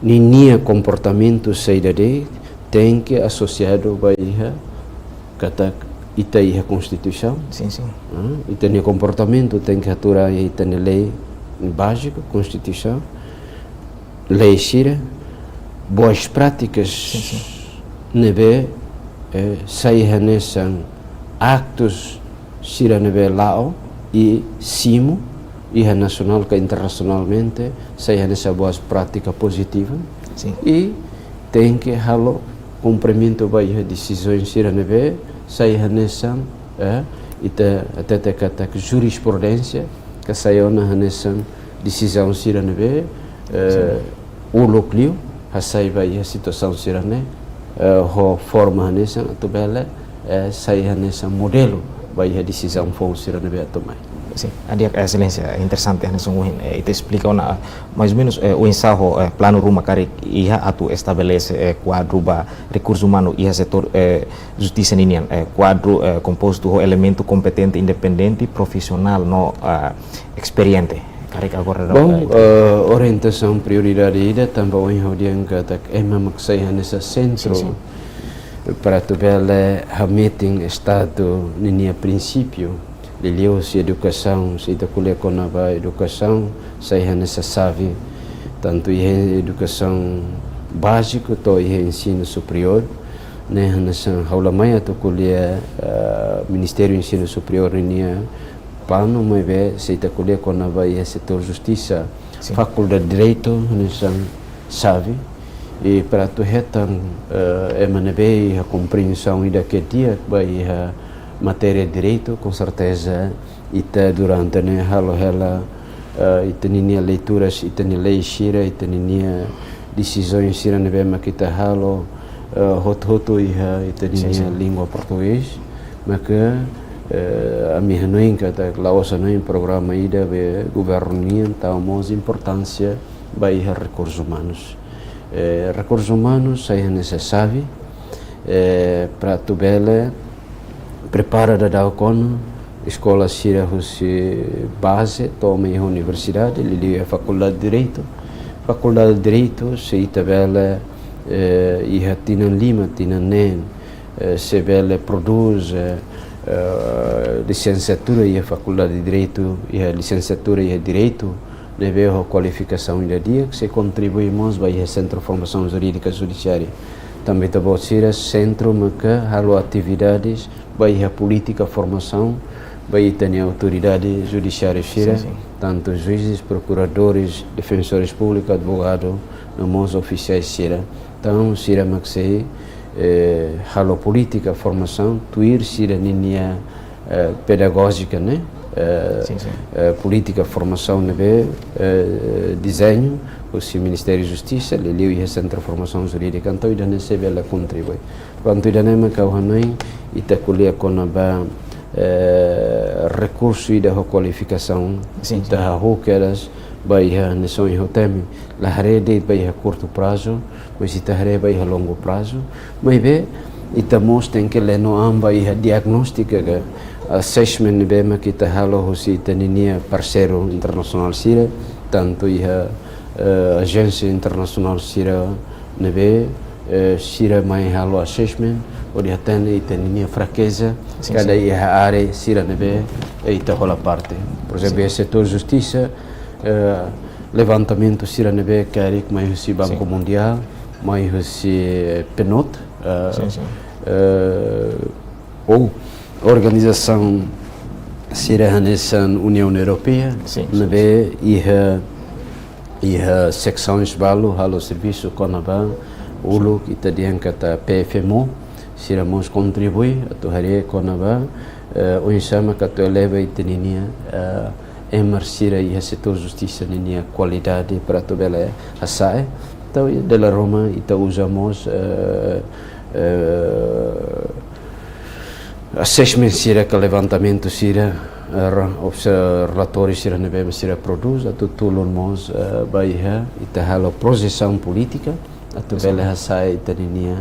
ninia komportamentu saida de'it tenke asosiadu ba iha katak ita iha konstituisaun. Eh, ita-nia komportamentu tenke hatuur iha ita-nia lei báziku, konstituisaun, lei sira, boas práticas ne'ebé, eh, sai hanesan aktus sira ne'ebé la'o i simu, iha nasionál ka internasionalmente, sai hanesan boas práticas pozitivas. I tenke halo kumprimentu ba iha desizaun sira ne'ebé sai hanesan, eh, ita hatete katak jurisprudensia, ka sai ona hanesan desizaun sira ne'ebé, eh, uluk liu, hasai ba iha situasaun sira-ne'e, eh, ho forma hanesan atu bele, eh, sai hanesan modelu ba iha desizaun foun sira ne'ebé atu mai. Sin, di'ak, Exelénsia, interesante hanesan ohin, eh, ita esplika ona, eh, mais ou menus, eh, oinsá ho, eh, planu ruma karik iha atu estabelese, eh, kuadru ba rekursu umanu iha setór, eh, justisa ninian, eh, kuadru, eh, kompostu ho elementu kompetente, independente, profisionál no, eh, esperiente. Karik agora, bom, eh, orientasaun prioridade ida tanba ohin ha'u dehan katak ema mak sai hanesan sentru para atu bele hametin Estadu ninia prinsípiu. Liuliu husi edukasaun, se ita ko'alia kona-ba edukasaun, sai hanesan xave, tantu iha edukasaun báziku to'o iha ensinu superiór, ne'e hanesan ha'u la mai atu ko'alia, eh, Ministériu Ensinu Superiór ninia planu, maibé se ita ko'alia kona-ba iha setór justisa, Fakuldade Direitu hanesan xave, i para atu hetan, eh, ema ne'ebé iha komprensaun ida ke di'ak ba iha matéria direitu, com certeza ita durante ne'e halo hela, eh, ita-ninia leituras, ita-nia lei sira, ita-ninia desizaun sira ne'ebé mak ita halo, eh, hotu-hotu iha ita-nia língua portugés, maka, eh, ami hanoin katak la'ós hanoin programa ida be governu nian, tau mós importánsia ba iha rekursus umanus. Eh, rekursus umanus sai hanesan xave, eh, para atu bele prepara daudaun ona eskola sira husi baze to'o mai iha universidade, liuliu iha Fakuldade Direitu. Fakuldade Direitu, se ita bele, eh, iha tinan lima, tinan neen, eh, se bele prodús, eh, eh, lisensiatura iha Fakuldade Direitu, iha lisensiatura iha Direitu, ne'ebé ho kualifikasaun ida di'ak, sei kontribui mós ba iha Sentru Formasaun Jurídika Judisiária. Tanba ita-boot sira sentru maka halo atividades ba iha polítika formasaun ba ita-nia autoridade judisiária sira, tantu juízes, prokuradores, defensores públicos, advogadu, no mós ofisiais sira. Entaun, sira mak sei, eh, halo polítika formasaun, tuir sira ninia, eh, pedagójika, ne'e? Eh, eh, polítika formasaun ne'ebé, eh, dezeñu husi Ministériu Justisa, liuliu iha Sentru Formasaun Jurídika, entaun ida-ne'e sei bele kontribui. Kuandu ida-ne'e mak ha'u hanoin, ita ko'alia kona-ba, eh, rekursu ida ho kualifikasaun, ita hahú kedas ba iha ne'e só iha temi. La haree de'it ba iha kurtu prazu, mas ita haree ba iha longu prazu. Maibé, ita mós tenke leno an ba iha diagnóstika ka assessment ne'ebé mak ita halo husi ita ninia parseiru internasionál sira, tantu iha, eh, ajénsia internasionál sira ne'ebé, eh, sira mai halo assessment, hodi hatene ita ninia frakeza, kada iha área sira ne'ebé, eh, ita hola parte. Por ezemplu, iha setór justisa, eh, levantamentu sira ne'ebé karik mai husi Banku Mundiál, mai husi, eh, PNUD, eh, eh, ou organizasaun sira hanesan Uniaun Europeia, ne'ebé iha, iha seksaun balu halo servisu kona-ba uluk ita dehan katak P F M O, sira mós kontribui atu haree kona-ba, eh, oinsá mak atu eleva ita ninia, eh, emar sira iha setór justisa ninia kualidade para atu bele hasa'e. Entaun, dala ruma ita uza mós, eh, eh, assessment sira ka levantamentu sira, eh, ra-, obse-, relatóriu sira ne'ebé sira prodús, atu tulun mós, eh, ba iha ita halo projesaun polítika, atu bele hasa'e ita ninia,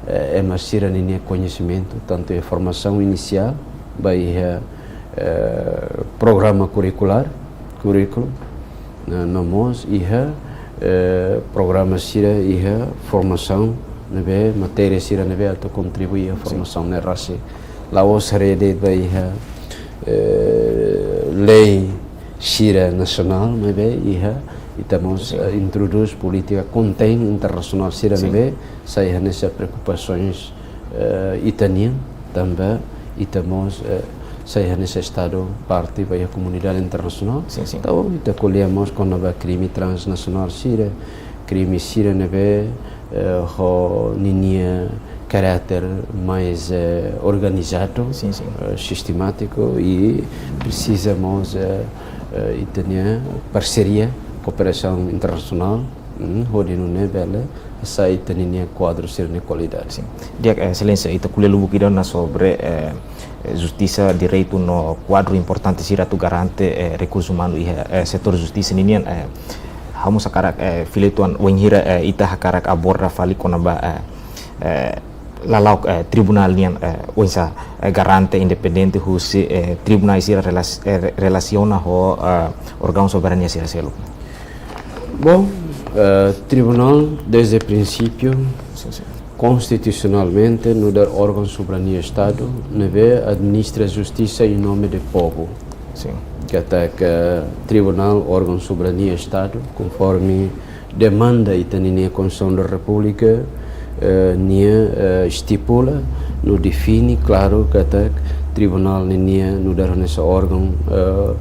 eh, emar sira ninia koñesimentu, tantu iha formasaun inisiál, ba iha, eh, programa kurikulár, kurríkulu, no, no mós iha, eh, programa sira iha formasaun ne'ebé, matéria sira ne'ebé atu kontribui iha formasaun ne'e rasik. La'ós haree de'it ba iha, eh, lei sira nasionál, maibé iha, ita mós, eh, introdús polítika kontein internasionál sira ne'ebé sai hanesan preokupasoens, eh, ita-nian, tanba ita mós, eh, sai hanesan Estadu parte ba iha komunidade internasionál. Entaun, ita ko'alia mós kona-ba krime transnasionál sira, krime sira ne'ebé, eh, ho ninia karáter mais, eh, organizadu, eh, sistemátiku i presiza mós, eh, eh, ita-nia parseria, kooperasaun internasionál, mm, hodi nune'e bele hasa'e ita ninia kuadru sira-nia kualidade. Di'ak, eh, Exelénsia, ita ko'alia lubuk ida ona sobre, eh, eh, justisa, direitu no kuadru importante sira atu garante, eh, rekursu umanu iha, eh, setór justisa ninian, eh, ha'u mós hakarak, eh, fila uitoan wainhira, eh, ita hakarak aborda fali kona-ba, eh, eh, lala'ok, eh, tribunál nian, eh, oinsá, eh, garante independente husi, eh, tribunál sira relas-, eh, re-, relasiona ho, eh, órgaun soberania sira seluk. Bom, eh, tribunál desde prinsípiu konstitusionalmente nu'udar órgaun soberania Estadu ne'ebé administra justisa em nome de povo. Katak tribunál órgaun soberania Estadu, konforme demanda ita ninia Konstituisaun da Repúblika, eh, nia, eh, estipula no define klaru katak tribunál ninia nu'udar hanesan órgaun, eh,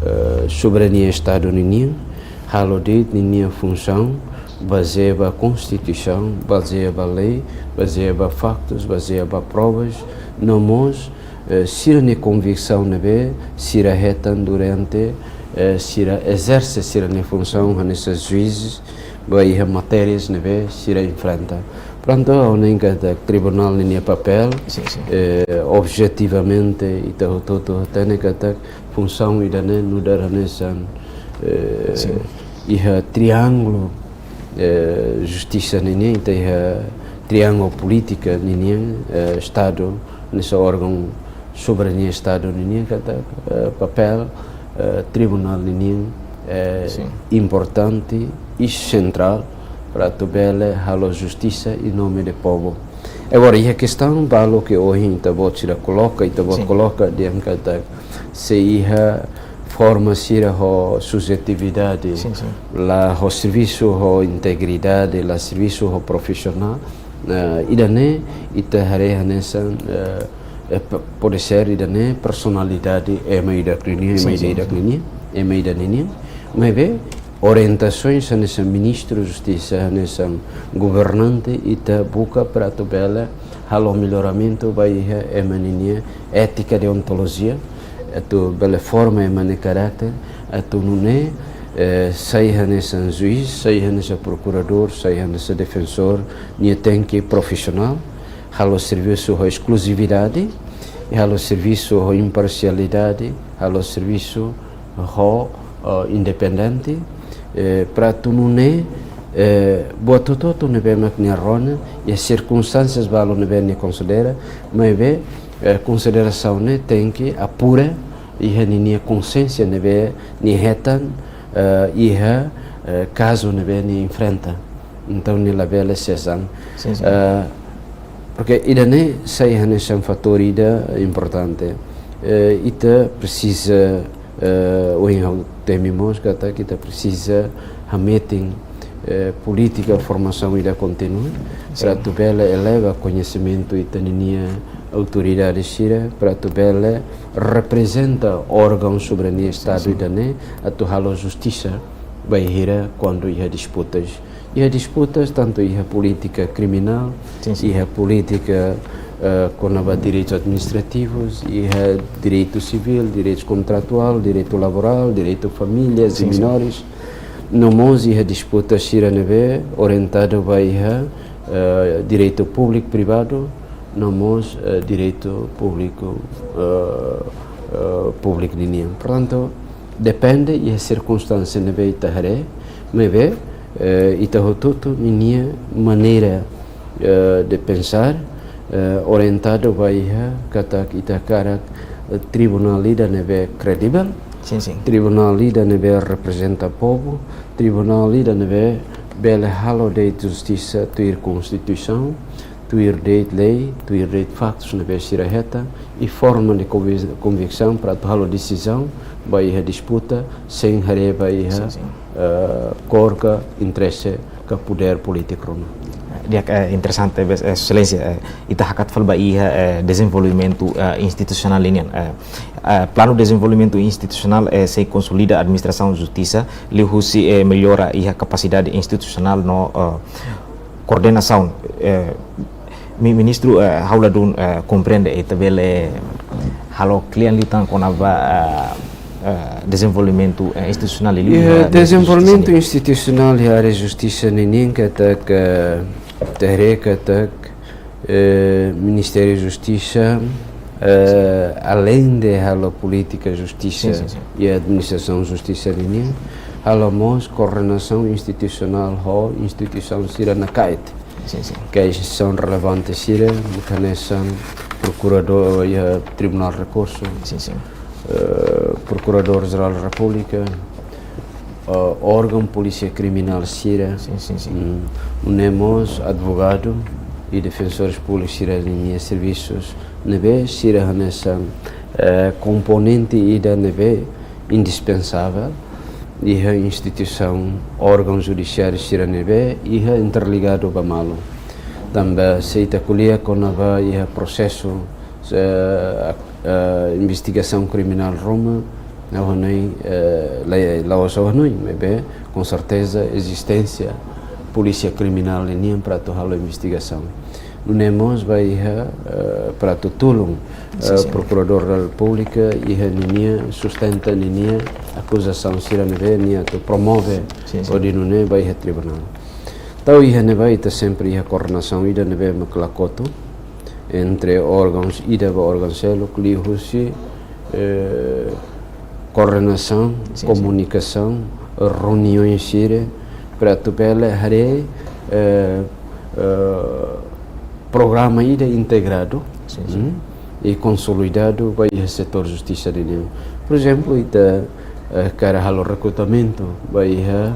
eh, soberania Estadu ninian, halo de'it ninia funsaun bazeia ba Konstituisaun, bazeia ba lei, bazeia ba faktus, bazeia ba provas, no mós, eh, sira-nia konviksaun ne'ebé sira hetan durante, eh, sira ezerse sira-nia funsaun hanesan juízes, ba iha matérias ne'ebé sira enfrenta. Portantu, ha'u hanoin katak tribunál ninia papél, Sin, sin. eh, objetivamente, ita hotu-hotu hatene katak funsaun ida-ne'e nu'udar hanesan, eh, Sin. iha triángulu, eh, justisa ninian, ita iha triángulu polítika ninian, eh, Estadu, hanesan órgaun soberania Estadu ninian katak, eh, papél, eh, tribunál ninian, eh, Sin. importante i sentrál para atu bele halo justisa em nome de povo. Agora, iha kestaun balu ke ohin ita-boot sira koloka, ita-boot Sin. koloka dehan katak sei iha forma sira ho subjetividade, Sin, sin. la ho servisu ho integridade, la servisu ho profisionál. Eh, ida-ne'e ita haree hanesan, eh, eh, p-, pode ser ida-ne'e personalidade ema ida-idak ninian, ema Sin, sin, ida-idak sin. ninian, ema ida ninian. Maibé orientasoens hanesan ministru justisa, hanesan governante, ita buka para atu bele halo melloramentu ba iha ema ninia étika, deontolojia, atu bele forma ema nia karáter, atu nune'e, eh, sai hanesan juís, sai hanesan prokuradór, sai hanesan defensór, nia tenke profisionál, halo servisu ho eskluzividade, i halo servisu ho imparsialidade, halo servisu ho, eh, independente, eh, para atu nune'e, eh, buat hotu-hotu ne'ebé mak nia rona, iha sirkunstánsias balu ne'ebé nia konsidera, maibé, eh, konsiderasaun ne'e tenke apura iha ninia konxiénsia ne'ebé nia hetan, eh, iha, eh, kazu ne'ebé nia enfrenta. Entaun, nia labele sezan. Sin, sin. Eh, porque ida-ne'e sai hanesan fatór ida importante. Eh, ita presiza, eh, ohin ha'u temi mós katak ita presiza hametin, eh, polítika formasaun ida kontínua, Sin. para atu bele eleva koñesimentu ita ninia autoridade sira, para atu bele reprezenta órgaun soberania Estadu sin. Ida-ne'e, atu halo justisa bainhira kuandu iha disputas. Iha disputas, tantu iha polítika kriminál, Sin, sin. Iha polítika, eh, kona-ba direitus administrativus, iha direitu sivíl, direitu kontratuál, direitu laborál, direitu famílias Sin, i sin. menores. No mós iha disputa sira ne'ebé orientadu ba iha, eh, direitu públiku privadu, no mós, eh, direitu públiku, eh, eh, públiku ninian. Portantu, depende iha sirkunstánsia ne'ebé ita haree, maibé, eh, ita hotu-hotu ninia maneira, eh, de pensar, eh, orientadu ba iha katak ita hakarak, eh, tribunál ida ne'ebé kredivel, Sin, sin. Tribunál ida ne'ebé reprezenta povu, tribunál ida ne'ebé bele halo de'it justisa tuir Konstituisaun, tuir de'it lei, tuir de'it faktus ne'ebé sira hetan, i forma de konvi-, konviksaun para atu halo desizaun ba iha disputa, sein haree ba iha, Sin, sin. eh, kór ka interese ka podér polítiku ruma. Di'ak, eh, interesante, bes, eh, Exelénsia, eh, ita hakat fali ba iha, eh, dezenvolvimentu, eh, institusionál ninian. Eh, eh, planu dezenvolvimentu institusionál, eh, sei konsolida administrasaun justisa, liuhusi, eh, mellora iha kapasidade institusionál no, eh, koordenasaun, eh, mi-, ministru, eh, ha'u ladún, eh, komprende, eh, ita bele halo kle'an liután kona-ba, eh, eh, dezenvolvimentu, eh, institusionál liu, Iha eh, dezenvolvimentu justisa. Institusionál iha área justisa ninian katak, eh, ita haree katak, eh, Ministériu Justisa, eh, aleinde halo polítika justisa, Sin, sin, sin. Iha administrasaun justisa ninian, halo mós koordenasaun institusionál ho instituisaun sira nakait. Sin, sin. Ke instituisaun relevante sira, hanesan prokuradór iha Tribunál Rekursu, Sin, sin. eh, Prokuradór Jerál Repúblika, eh, órgaun polísia kriminál sira, Sin, sin, sin. Mm, nune'e mós advogadu i defensores públikus sira ninia servisus, ne'ebé sira hanesan, eh, komponente ida ne'ebé indispensável iha instituisaun, órgaun judisiáriu sira ne'ebé iha interligadu ba malu. Tanba se ita ko'alia kona-ba iha prosesu, se, eh, investigasaun kriminál ruma, ha'u hanoin, eh, la, la'ós ha'u hanoin, maibé, com certeza, ezisténsia polísia kriminál ninian para atu halo investigasaun. Nune'e mós ba iha, eh, para atu tulun, Sin, eh, sin. Prokuradór da Repúblika iha ninia sustenta ninia akuzasaun sira ne'ebé nia atu promove Sin, sin. hodi nune'e ba iha tribunál. Entaun iha ne'ebá ita sempre iha koordenasaun ida ne'ebé mak la kotu entre órgauns ida ba órgaun seluk, liuhusi, eh, koordenasaun, sin, sin, komunikasaun, reuniaun sira, para atu bele haree, eh, eh, programa ida integradu, sin, sin, mm, i konsolidadu ba iha setór justisa ninian. Por ezemplu, ita, eh, hakarak halo rekrutamentu ba iha,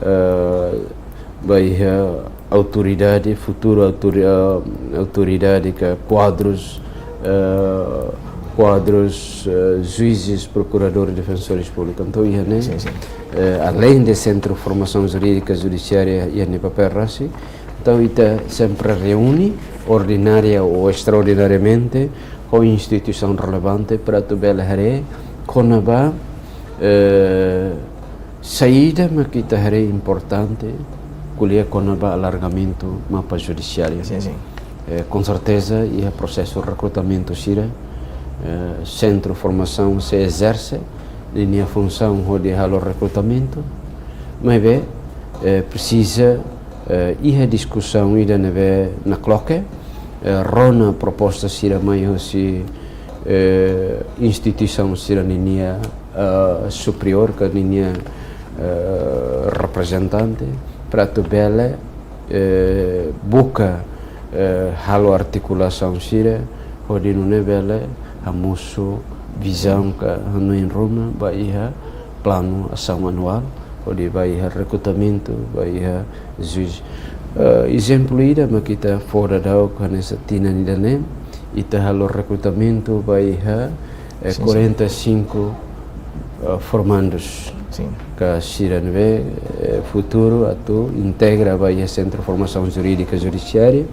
eh, ba iha autoridade, futuru autori-, eh, autoridade ka kuadrus, eh, kuadrus, eh, juízes, prokuradores, defensores públicos. Entaun iha ne'e, sin, sin, eh, além de Sentru Formasaun Jurídika Judisiária iha nia papél rasik, entaun ita sempre reúne, ordinária ou extraordinariamente, ho instituisaun relevante para atu bele haree kona-ba, eh, saida mak ita haree importante ko'alia kona-ba alargamentu mapa judisiáriu. Sin, sin. Eh, com certeza, iha prosesu rekrutamentu sira, eh, Sentru Formasaun sei ezerse ninia funsaun hodi halo rekrutamentu, maibé, eh, presiza, eh, iha diskusaun ida ne'ebé nakloke, eh, rona proposta sira mai hosi, eh, instituisaun sira ninia, eh, superiór ka ninia, eh, reprezentante, para atu bele, eh, buka, eh, halo artikulasaun sira, hodi nune'e bele hamosu vizaun ka hanoin ruma ba iha planu asaun anuál, hodi ba iha rekrutamentu, ba iha juís. Eh, ezemplu ida mak ita fó daudauk hanesan tinan ida-ne'e, ita halo rekrutamentu ba iha, eh, sin, sin, quarenta e cinco, eh, formandos. Sin. Ka sira ne'ebé, eh, futuru atu integra ba iha Sentru Formasaun Jurídika Judisiária,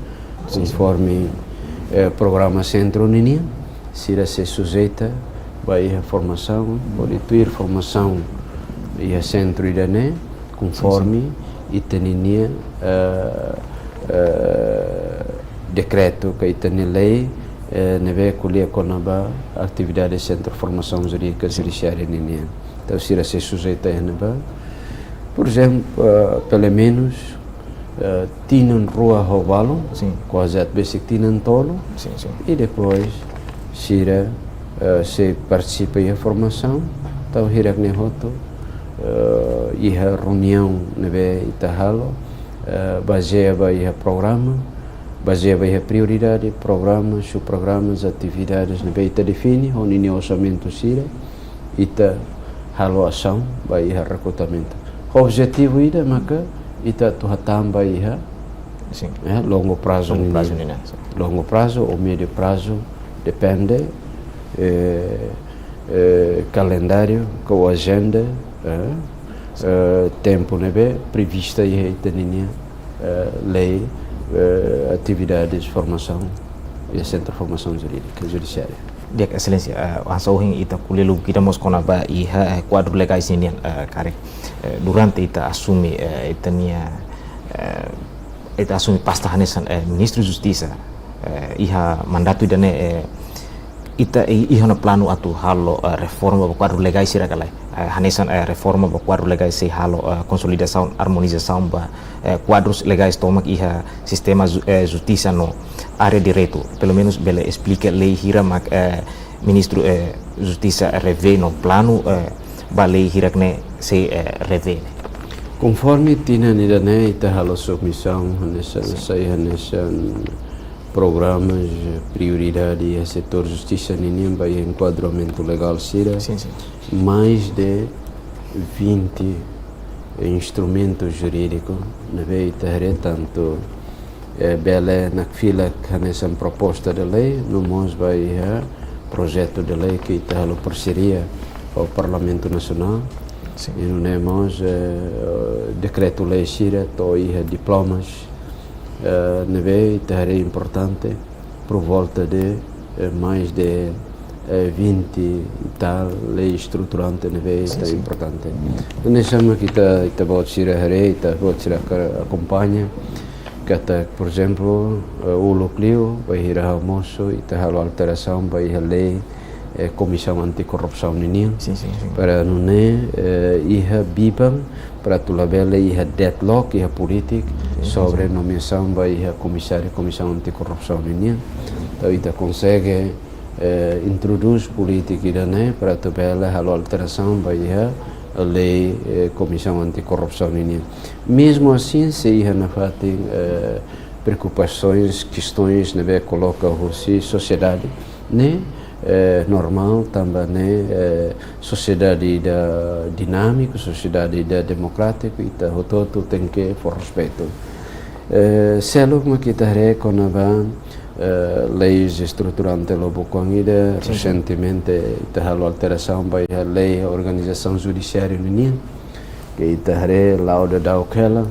sin, sin, konforme, eh, programa sentru ninian, sira sei sujeita ba iha formasaun, hodi tuir formasaun iha sentru ida-ne'e, konforme, sin, sin, ita-nia, eh, eh, dekretu ka ita-nia lei, eh, ne'ebé ko'alia kona-ba atividade Sentru Formasaun Jurídika, sin, Judisiária ninian. Entaun sira sei sujeita iha ne'ebá. Por ezemplu, eh, pelumenus, eh, tinan rua ho balun, sin, kuaze atu besik tinan tolu. Sin, sin. I depois sira, eh, sei partisipa iha formasaun, entaun hirak-ne'e hotu, eh, iha reuniaun ne'ebé ita halo, eh, bazeia ba iha programa, bazeia ba iha prioridade, programa, subprogramas, atividades ne'ebé ita define ho ninia orsamentu sira, ita halo asaun ba iha rekrutamentu. Objetivu ida maka ita atu hatán ba iha, sin, eh, longu prazu, longu prazu ninian, ninian, sin, longu prazu ou médiu prazu, depende, eh, eh, kalendáriu ka ajenda, eh, eh, tempu ne'ebé prevista iha ita-nia, eh, lei, eh, atividades formasaun iha Sentru Formasaun Jurídika Judisiária. Di'ak, Exelénsia, eh, hanesan ohin ita ko'alia lubuk ida mós kona-ba iha, eh, kuadru legais ninian, eh, karik, eh, durante ita asume, eh, ita-nia, eh, ita asume pasta hanesan, eh, Ministru Justisa, eh, iha mandatu ida-ne'e, eh, ita i-, iha ona planu atu halo, eh, reforma ba kuadru legais sira ka lae. Eh, hanesan, eh, reforma ba kuadru legais sei halo, eh, konsolidasaun, armonizasaun ba, eh, kuadrus legais tomak iha sistema ju-, eh, justisa no área direitu. Pelumenus bele esplika lei hira mak, eh, Ministru, eh, Justisa revee no planu, eh, ba lei hirak-ne'e sei, eh, revee ne'e. Konforme tinan ida-ne'e ita halo submisaun, hanesan, sin, sai hanesan programas, eh, prioridade iha setór justisa ninian ba iha enkuadramentu legál sira. Sin, sin. Mais de vinte instrumentu jurídiku ne'ebé ita haree tantu, eh, bele nakfilak hanesan proposta de lei, no mós ba iha projetu de lei ke ita halo parseria ho Parlamentu Nasionál. Sin. I nune'e mós, eh, dekretu-lei sira to'o iha diplomas, eh, ne'ebé ita haree importante, por volta de, eh, mais de, eh, vinte e tal lei estruturante ne'ebé, sin, ita, sin, importante. Hanesan mak ita, ita-boot sira haree, ita-boot sira ka akompaña, katak, por ezemplu, eh, uluk liu, bainhira ha'u mosu, ita halo alterasaun ba iha lei, eh, Komisaun Anti-Korrupsaun ninian. Sin, sin, sin. Para nune'e, eh, iha biban, para atu labele iha deadlock, iha polítika, sobre nomeasaun ba iha komisáriu Komisaun Antikorrupsaun ninian. Entaun ita konsege, eh, introdús polítika ida-ne'e para atu bele halo alterasaun ba iha lei, eh, Komisaun Antikorrupsaun ninian. Mezmu asin, sei iha nafatin, eh, preokupasoens, kestoens ne'ebé koloka husi sosiedade ne'e, eh, normál, tanba ne'e, eh, sosiedade ida dinámiku, sosiedade ida demokrátiku, ita hotu-hotu tenke fó respeitu. Eh, seluk mak ita haree kona-ba, eh, leis estruturante lubuk oan ida, Sin, sin. resentemente ita halo alterasaun ba iha lei organizasaun judisiáriu ninian, ke ita haree la'o daudauk hela,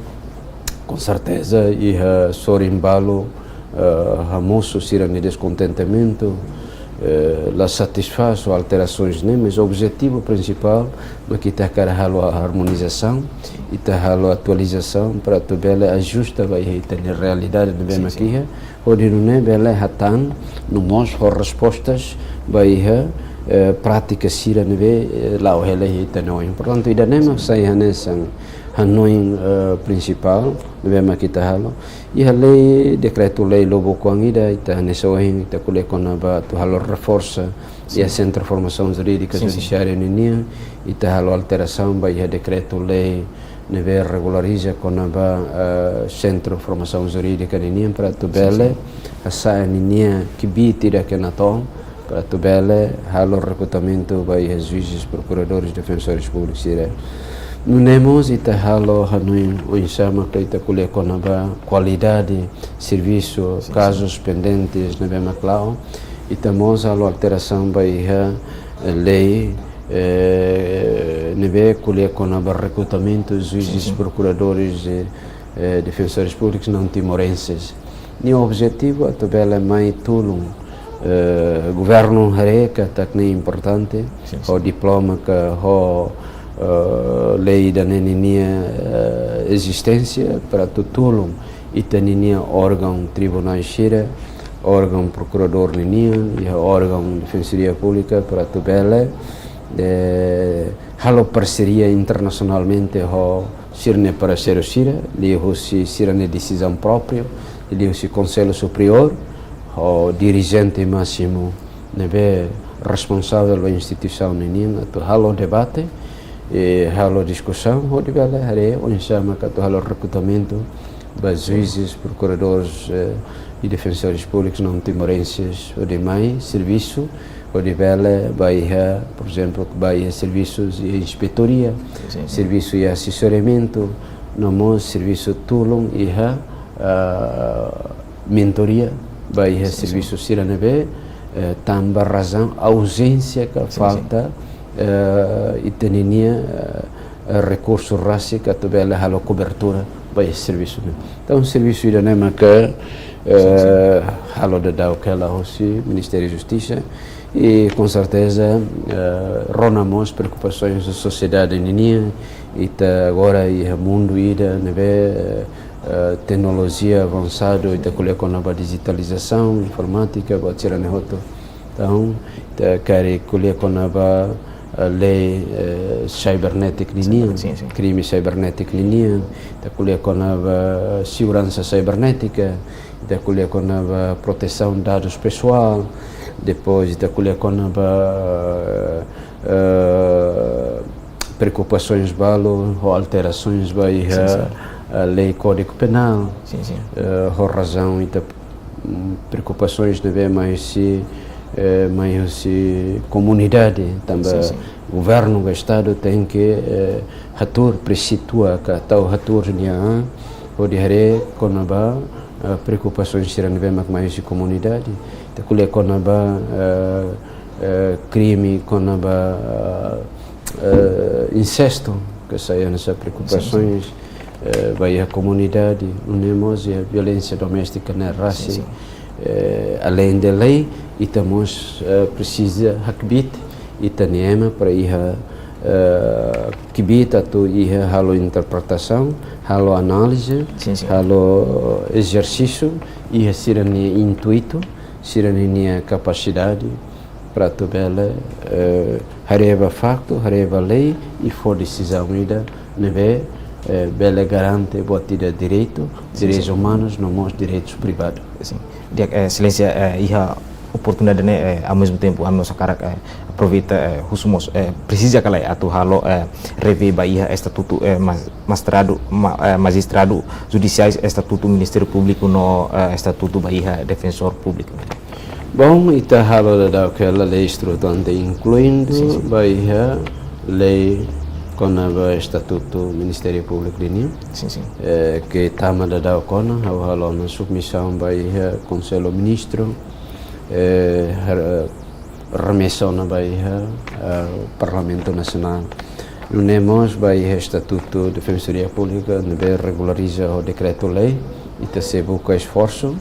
com certeza, iha sorin balu, eh, hamosu sira-nia deskontentimentu, eh, la satisfás ho alterasoens ne'e, mas objetivu prinsipál mak ita hakarak halo harmonizasaun, ita halo atualizasaun para atu bele ajusta ba iha ita-nia realidade ne'ebé Sin, mak sin. iha, hodi nune'e bele hatán no mós ho respostas ba iha, eh, prátika sira ne'ebé, eh, la'o hela iha ita-nia oin. Portantu, ida-ne'e mak sai hanesan hanoin, eh, prinsipál ne'ebé mak ita halo. Iha lei, dekretu-lei lubuk oan ida, ita hanesan ohin ita ko'alia kona-ba atu halo reforsa iha Sin. Sentru Formasaun Jurídika Sin, sin. Judisiária ninian, ita halo alterasaun ba iha dekretu-lei ne'ebé regulariza kona-ba, eh, Sentru Formasaun Jurídika ninian para atu Sin, bele sin. hasa'e ninia kbiit ida ke natoon para atu bele halo rekrutamentu ba iha juízes, prokuradores, defensores públicos sira. Nune'e mós ita halo hanoin oinsá maka ita ko'alia kona-ba kualidade servisu, Sin, sin. kazus pendentes ne'ebé mak la'o. Ita mós halo alterasaun ba iha, eh, lei, eh, ne'ebé ko'alia kona-ba rekrutamentu juízes, Sin, sin. prokuradores, eh, eh, defensores públicos não timorenses. Nia objetivu atu bele mai tulun, eh, governu haree katak ne'e importante, Sin, sin. ho diploma ka ho, eh, lei ida-ne'e ninia, eh, ezisténsia para atu tulun ita ninia órgaun tribunál sira, órgaun prokuradór ninian, iha órgaun Defensoria Públika para atu bele, eh, halo parseria internasionalmente ho sira-nia parseiru sira, liuhusi sira-nia, sira-nia desizaun própriu, liuhusi Konsellu Superiór, ho dirijente másimu ne'ebé responsavel ba instituisaun ninian atu halo debate, eh, halo diskusaun, hodi bele haree oinsá maka atu halo rekrutamentu ba juízes, prokuradores, eh, e defensores públicos não timorenses, hodi mai servisu, hodi bele ba iha, por ezemplu, ba iha servisu iha inspetoria, Sin, sin. servisu iha asesoriamentu, no mós servisu tulun iha, ah, mentoria ba iha Sin, sin. servisu sira ne'ebé, eh, tanba razaun auzénsia ka Sin, sin. falta, eh, ita ninia, eh, rekursu rasik atu bele halo kobertura ba iha servisu ne'e. Entaun, servisu ida-ne'e maka, Sin, sin. eh, halo daudauk hela husi Ministériu Justisa, i com certeza, eh, rona mós preokupasoens da sosiedade ninian, ita agora iha mundu ida ne'ebé, eh, eh, teknolojia avansadu, ita ko'alia kona-ba dijitalizasaun, informátika, buat sira-ne'e hotu. Entaun, ita karik ko'alia kona-ba, eh, lei, eh, cybernética ninian, Sin, sin. krime cybernético ninian, ita ko'alia kona-ba seguransa cibernética, ita ko'alia kona-ba protesaun dadus pesoál, depois ita ko'alia kona-ba, eh, preokupasoens balu ho alterasoens ba iha, Sin, sin. eh, lei Kódigu Penál, Sin, sin. eh, ho razaun ita, mm, preokupasoens ne'ebé mai husi, eh, mai husi komunidade, tanba Sin, sin. governu ka estadu tenke, eh, hatuur, presitua ka tau hatuur nia an, hodi haree kona-ba, eh, preokupasoens sira ne'ebé mak mai husi komunidade. Ita ko'alia kona-ba, eh, eh, krime kona-ba, eh, insestu, ke sai hanesan preokupasoens, eh, ba iha komunidade, nune'e mós iha violénsia doméstika ne'e rasik. Sin, sin. Eh, além de lei, ita mós, eh, presiza hakbiit ita-nia ema para iha, eh, kbiit atu iha halo interpretasaun, halo análize, Sin, sin. halo ezersísiu, iha sira-nia intuitu, sira-nia kapasidade, para atu bele, eh, haree ba faktu, haree ba lei, i fó desizaun ida ne'ebé, eh, bele garante buat ida direitu, sin, direitus sin, umanus, no mós direitus privadu. Sin. Di'ak, eh, Exelénsia, eh, iha oportunidade ne'e, eh, ao mesmo tempo, ami mós hakarak, eh, aproveita, eh, husu mós, eh, presiza ka lae atu halo, eh, revee ba iha estatutu, eh, mas-, mastradu, ma-, eh, majistradu judisiais, estatutu Ministériu Públiku no, eh, estatutu ba iha Defensór Públiku. Bom, ita halo daudaun hela lei estruturante, inkluindu, sin, sin, ba iha lei kona-ba estatutu Ministériu Públiku ninian. Sin, sin. Eh, ke tama daudaun ona, ha'u halo ona submisaun ba iha Konsellu Ministru, eh, har-, remesa ona ba iha, eh, Parlamentu Nasionál. Nune'e mós ba iha Estatutu Defensoria Públika, ne'ebé regulariza ho dekretu-lei, ita sei buka esforsu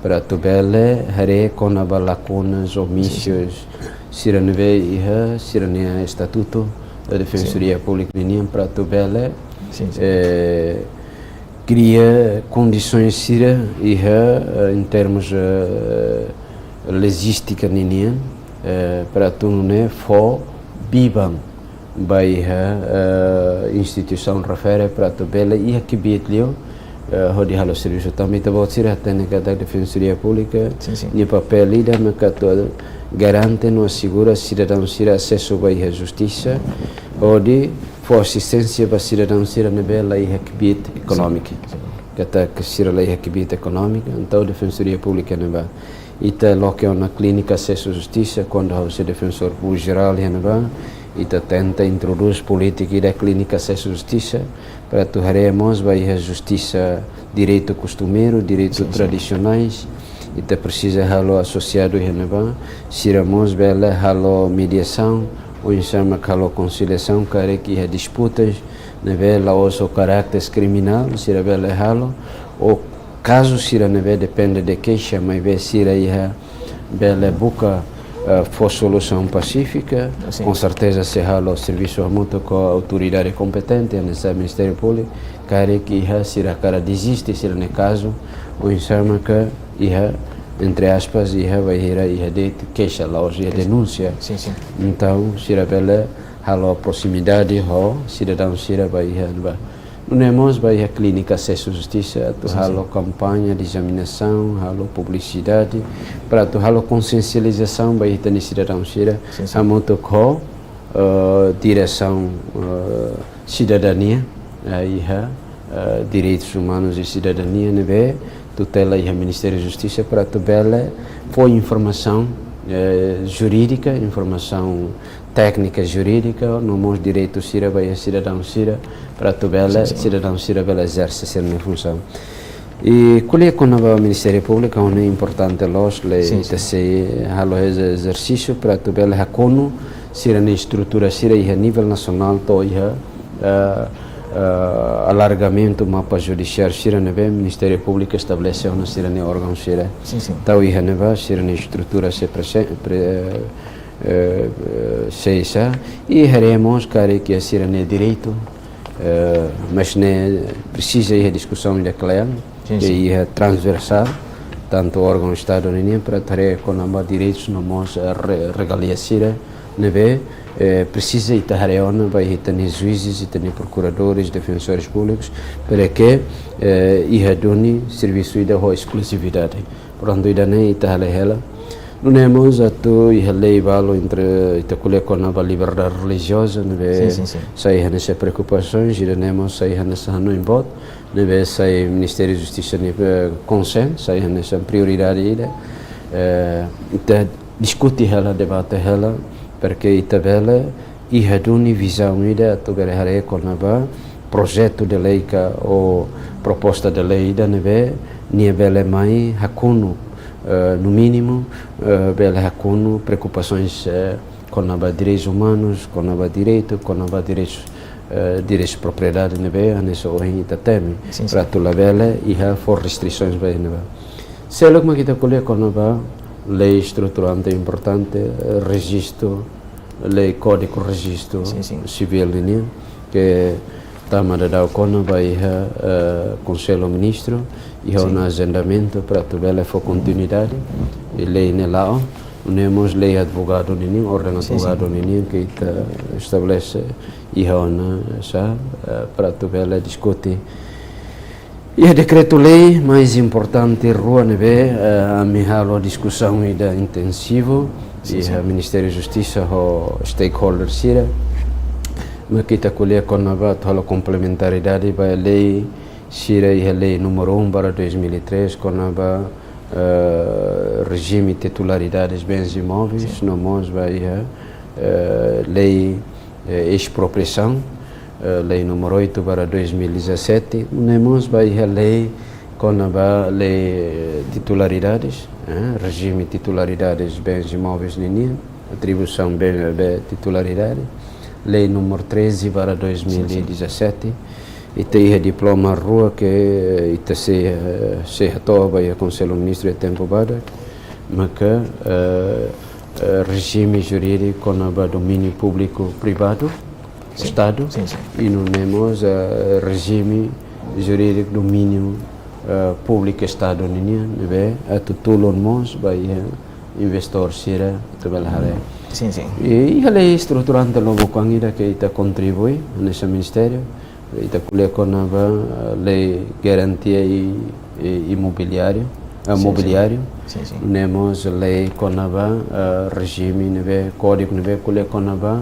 para atu bele haree kona-ba lakunas, sin, sin, omísius sira ne'ebé iha sira-nia estatutu da Defensoria, sin, Públika ninian, para atu bele, sin, sin, eh, kria kondisoens sira iha, eh, em termos, eh, logístika ninian, eh, para atu nune'e fó biban ba iha, eh, instituisaun refere para atu bele iha kbiit liu, eh, hodi halo servisu. Tanba ita-boot sira hatene katak Defensoria Públika, sin, sin, nia papél ida maka atu garante no asegura sidadaun sira asesu ba iha justisa, hodi fó asisténsia ba sidadaun sira ne'ebé la iha kbiit ekonómika. Sin, sin. Katak sira la iha kbiit ekonómika, entaun Defensoria Públika ne'ebá. Ita loke ona klínika asesu justisa, kuandu ha'u sei Defensór Públiku Jerál iha ne'ebá, ita tenta introdús polítika ida klínika asesu justisa, para atu haree mós ba iha justisa direitu kostumeiru, direitu, sin, sin, tradisionais, ita presiza halo asosiadu iha ne'ebá, sira mós bele halo mediasaun, oinsá mak halo konsiliasaun, karik iha disputas ne'ebé la'ós ho karáter kriminál, sira bele halo, ou kazu sira ne'ebé depende de keixa, maibé sira iha bele buka, eh, fó solusaun pasífika, sin, konserteza sei halo servisu hamutuk ho autoridade kompetente, hanesan Ministériu Públiku, karik iha sira hakarak deziste sira-nia kazu, oinsá maka iha, entre aspas, iha bainhira iha de'it keixa, la'ós iha, sin, denúnsia. Sin, sin. Entaun, sira bele halo proximidade ho sidadaun sira ba iha ne'ebá. Nune'e mós ba iha klínika asesu justisa, atu, sin, sin, halo kampaña de diseminasaun, halo publisidade, para atu halo konsiensializasaun ba iha ita-nia sidadaun sira, sin, sin, hamutuk ho, eh, diresaun, eh, sidadania, eh, iha, eh, direitus umanus i sidadania ne'ebé tutela iha Ministériu Justisa para atu bele fó informasaun, eh, jurídika, informasaun téknika jurídika, no mós direitu sira ba iha sidadaun sira, para atu bele, sin, sin, sidadaun sira bele ezerse sira-nia funsaun. I ko'alia kona-ba Ministériu Públiku, ne'e importante loos, lei, sin, ita, sin, sei halo ezersísiu para atu bele hakonu sira-nia estrutura sira iha nivel nasionál to'o iha, eh, eh, alargamentu mapa judisiáriu sira ne'ebé Ministériu Públiku estabelese ona sira-nia órgaun sira. Sin, sin. Entaun iha ne'ebá sira-nia estrutura sei prese-, pre-, eh, eh, sei sá, i haree mós karik iha sira-nia direitu, eh, mas ne'e presiza iha diskusaun ida kle'an, sin, ke, sin, iha transversál, tantu órgaun Estadu ninian para atu haree kona-ba direitus no mós, eh, re-, regalia sira ne'ebé, eh, presiza ita haree ona ba ita-nia juízes, ita-nia prokuradores, defensores públicos, para ke, eh, iha duni servisu ida ho eskluzividade. Portantu, ida-ne'e ita haree hela. Nune'e mós atu iha lei balu entre ita ko'alia kona-ba liberdade relijioza, ne'ebé, sin, sin, sin, sai hanesan preokupasoens, ida-ne'e mós sai hanesan hanoin boot, ne'ebé sai Ministériu Justisa nia, eh, konsen, sai hanesan prioridade ida. Eh, ita diskute hela, debate hela, para ke ita bele iha duni vizaun ida atu bele haree kona-ba projetu de lei ka ou proposta de lei ida ne'ebé nia bele mai hakonu, eh, no mínimu, eh, bele hakonu preokupasoens, eh, kona-ba direitus umanus, kona-ba direitu, kona-ba direitus, eh, direitus propriedade ne'ebé hanesan ohin ita temi, sin, sin, para atu labele iha fó restrisoens ba iha ne'ebá. Seluk mak ita ko'alia kona-ba lei estruturante importante, eh, rejistu, lei Kódigu Rejistu, sin, sin, Sivíl ninian, ke tama daudaun ona ba iha, eh, Konsellu Ministru, iha, sin, ona ajendamentu para atu bele fó kontinuidade, i lei ne'e la'o, Nune'e mós lei advogadu ninian, orden advogadu ninian ke ita estabelese iha ona sa, eh, para atu bele diskute iha dekretu-lei mais importante rua ne'ebé, eh, ami halo diskusaun ida intensivu iha Ministériu Justisa ho stakeholder sira. Mak ita ko'alia kona-ba atu halo komplementaridade ba lei sira iha lei número um barra dois mil e três kona-ba, eh, rejime titularidades bens imóveis, no mós ba iha, eh, lei, eh, espropriasaun, eh, lei número oito barra dois mil e dezassete, nune'e mós ba iha lei kona-ba lei, eh, titularidades, eh, rejime titularidades bens imóveis ninian, atribuisaun bem, bem titularidade, lei número treze barra dois mil e dezassete, ita iha diploma rua ke, eh, ita sei, eh, sei hato'o ba iha Konsellu Ministru iha tempu badak, maka, eh, eh, rejime jurídiku kona-ba domíniu públiku privadu, Estadu, i nune'e mós, eh, rejime jurídiku domíniu, eh, públiku Estadu ninian, ne'ebé atu tulun mós ba iha investór sira atu bele haree. Sin, sin. I iha lei estruturante lubuk oan ida ke ita kontribui, hanesan ministériu, ita ko'alia kona-ba, eh, lei garantia i, i imobiliáriu, eh, mobiliáriu. Sin, sin. Nune'e mós lei kona-ba, eh, rejime ne'ebé, kódigu ne'ebé ko'alia kona-ba,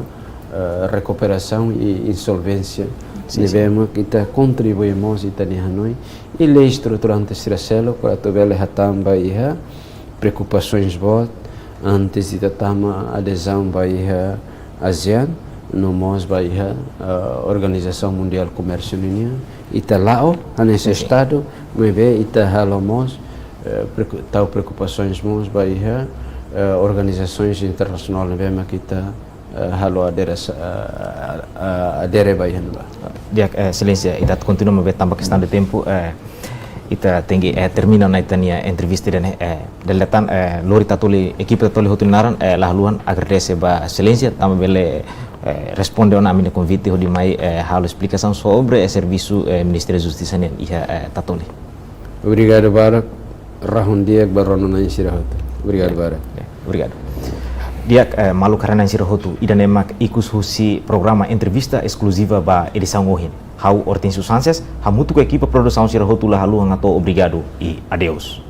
eh, rekuperasaun i insolvénsia. Sin, ne'ebé mak ita kontribui mós ita-nia hanoin. I lei estruturante sira seluk para atu bele hatán ba iha preokupasoens boot antes ita tama adezaun ba iha ASEAN, no mós ba iha, eh, Organizasaun Mundiál Komérsiu ninian. Ita la'o hanesan Estadu, maibé ita halo mós, eh, preoku-, tau preokupasoens mós ba iha, eh, organizasoens internasionál ne'ebé mak ita, eh, halo adere sa-, eh, eh, adere ba iha ne'ebá. Di'ak, eh, Exelénsia, ita kontinua maibé tanba kestaun de tempu, eh, ita tenke, eh, termina ona ita-nia entrevista ida-ne'e, eh, dala ida tan, eh, lori Tatoli, ekipa Tatoli hotu nia naran, eh, la haluha agradese ba Exelénsia, tanba bele, eh, responde ona ami-nia konvite hodi mai, eh, halo esplikasaun sobre, eh, servisu, eh, Ministériu Justisa nian iha, eh, Tatoli. Obrigadu barak, rahun di'ak ba rona-na'in sira hotu. Obrigadu barak. Ya, obrigadu. Di'ak, eh, maluk haree-na'in sira hotu, ida-ne'e mak ikus husi programa entrevista eskluziva ba edisaun ohin. Ha'u Hortensio Sanches, hamutuk ho ekipa produsaun sira hotu la haluha hato'o obrigadu i adeus.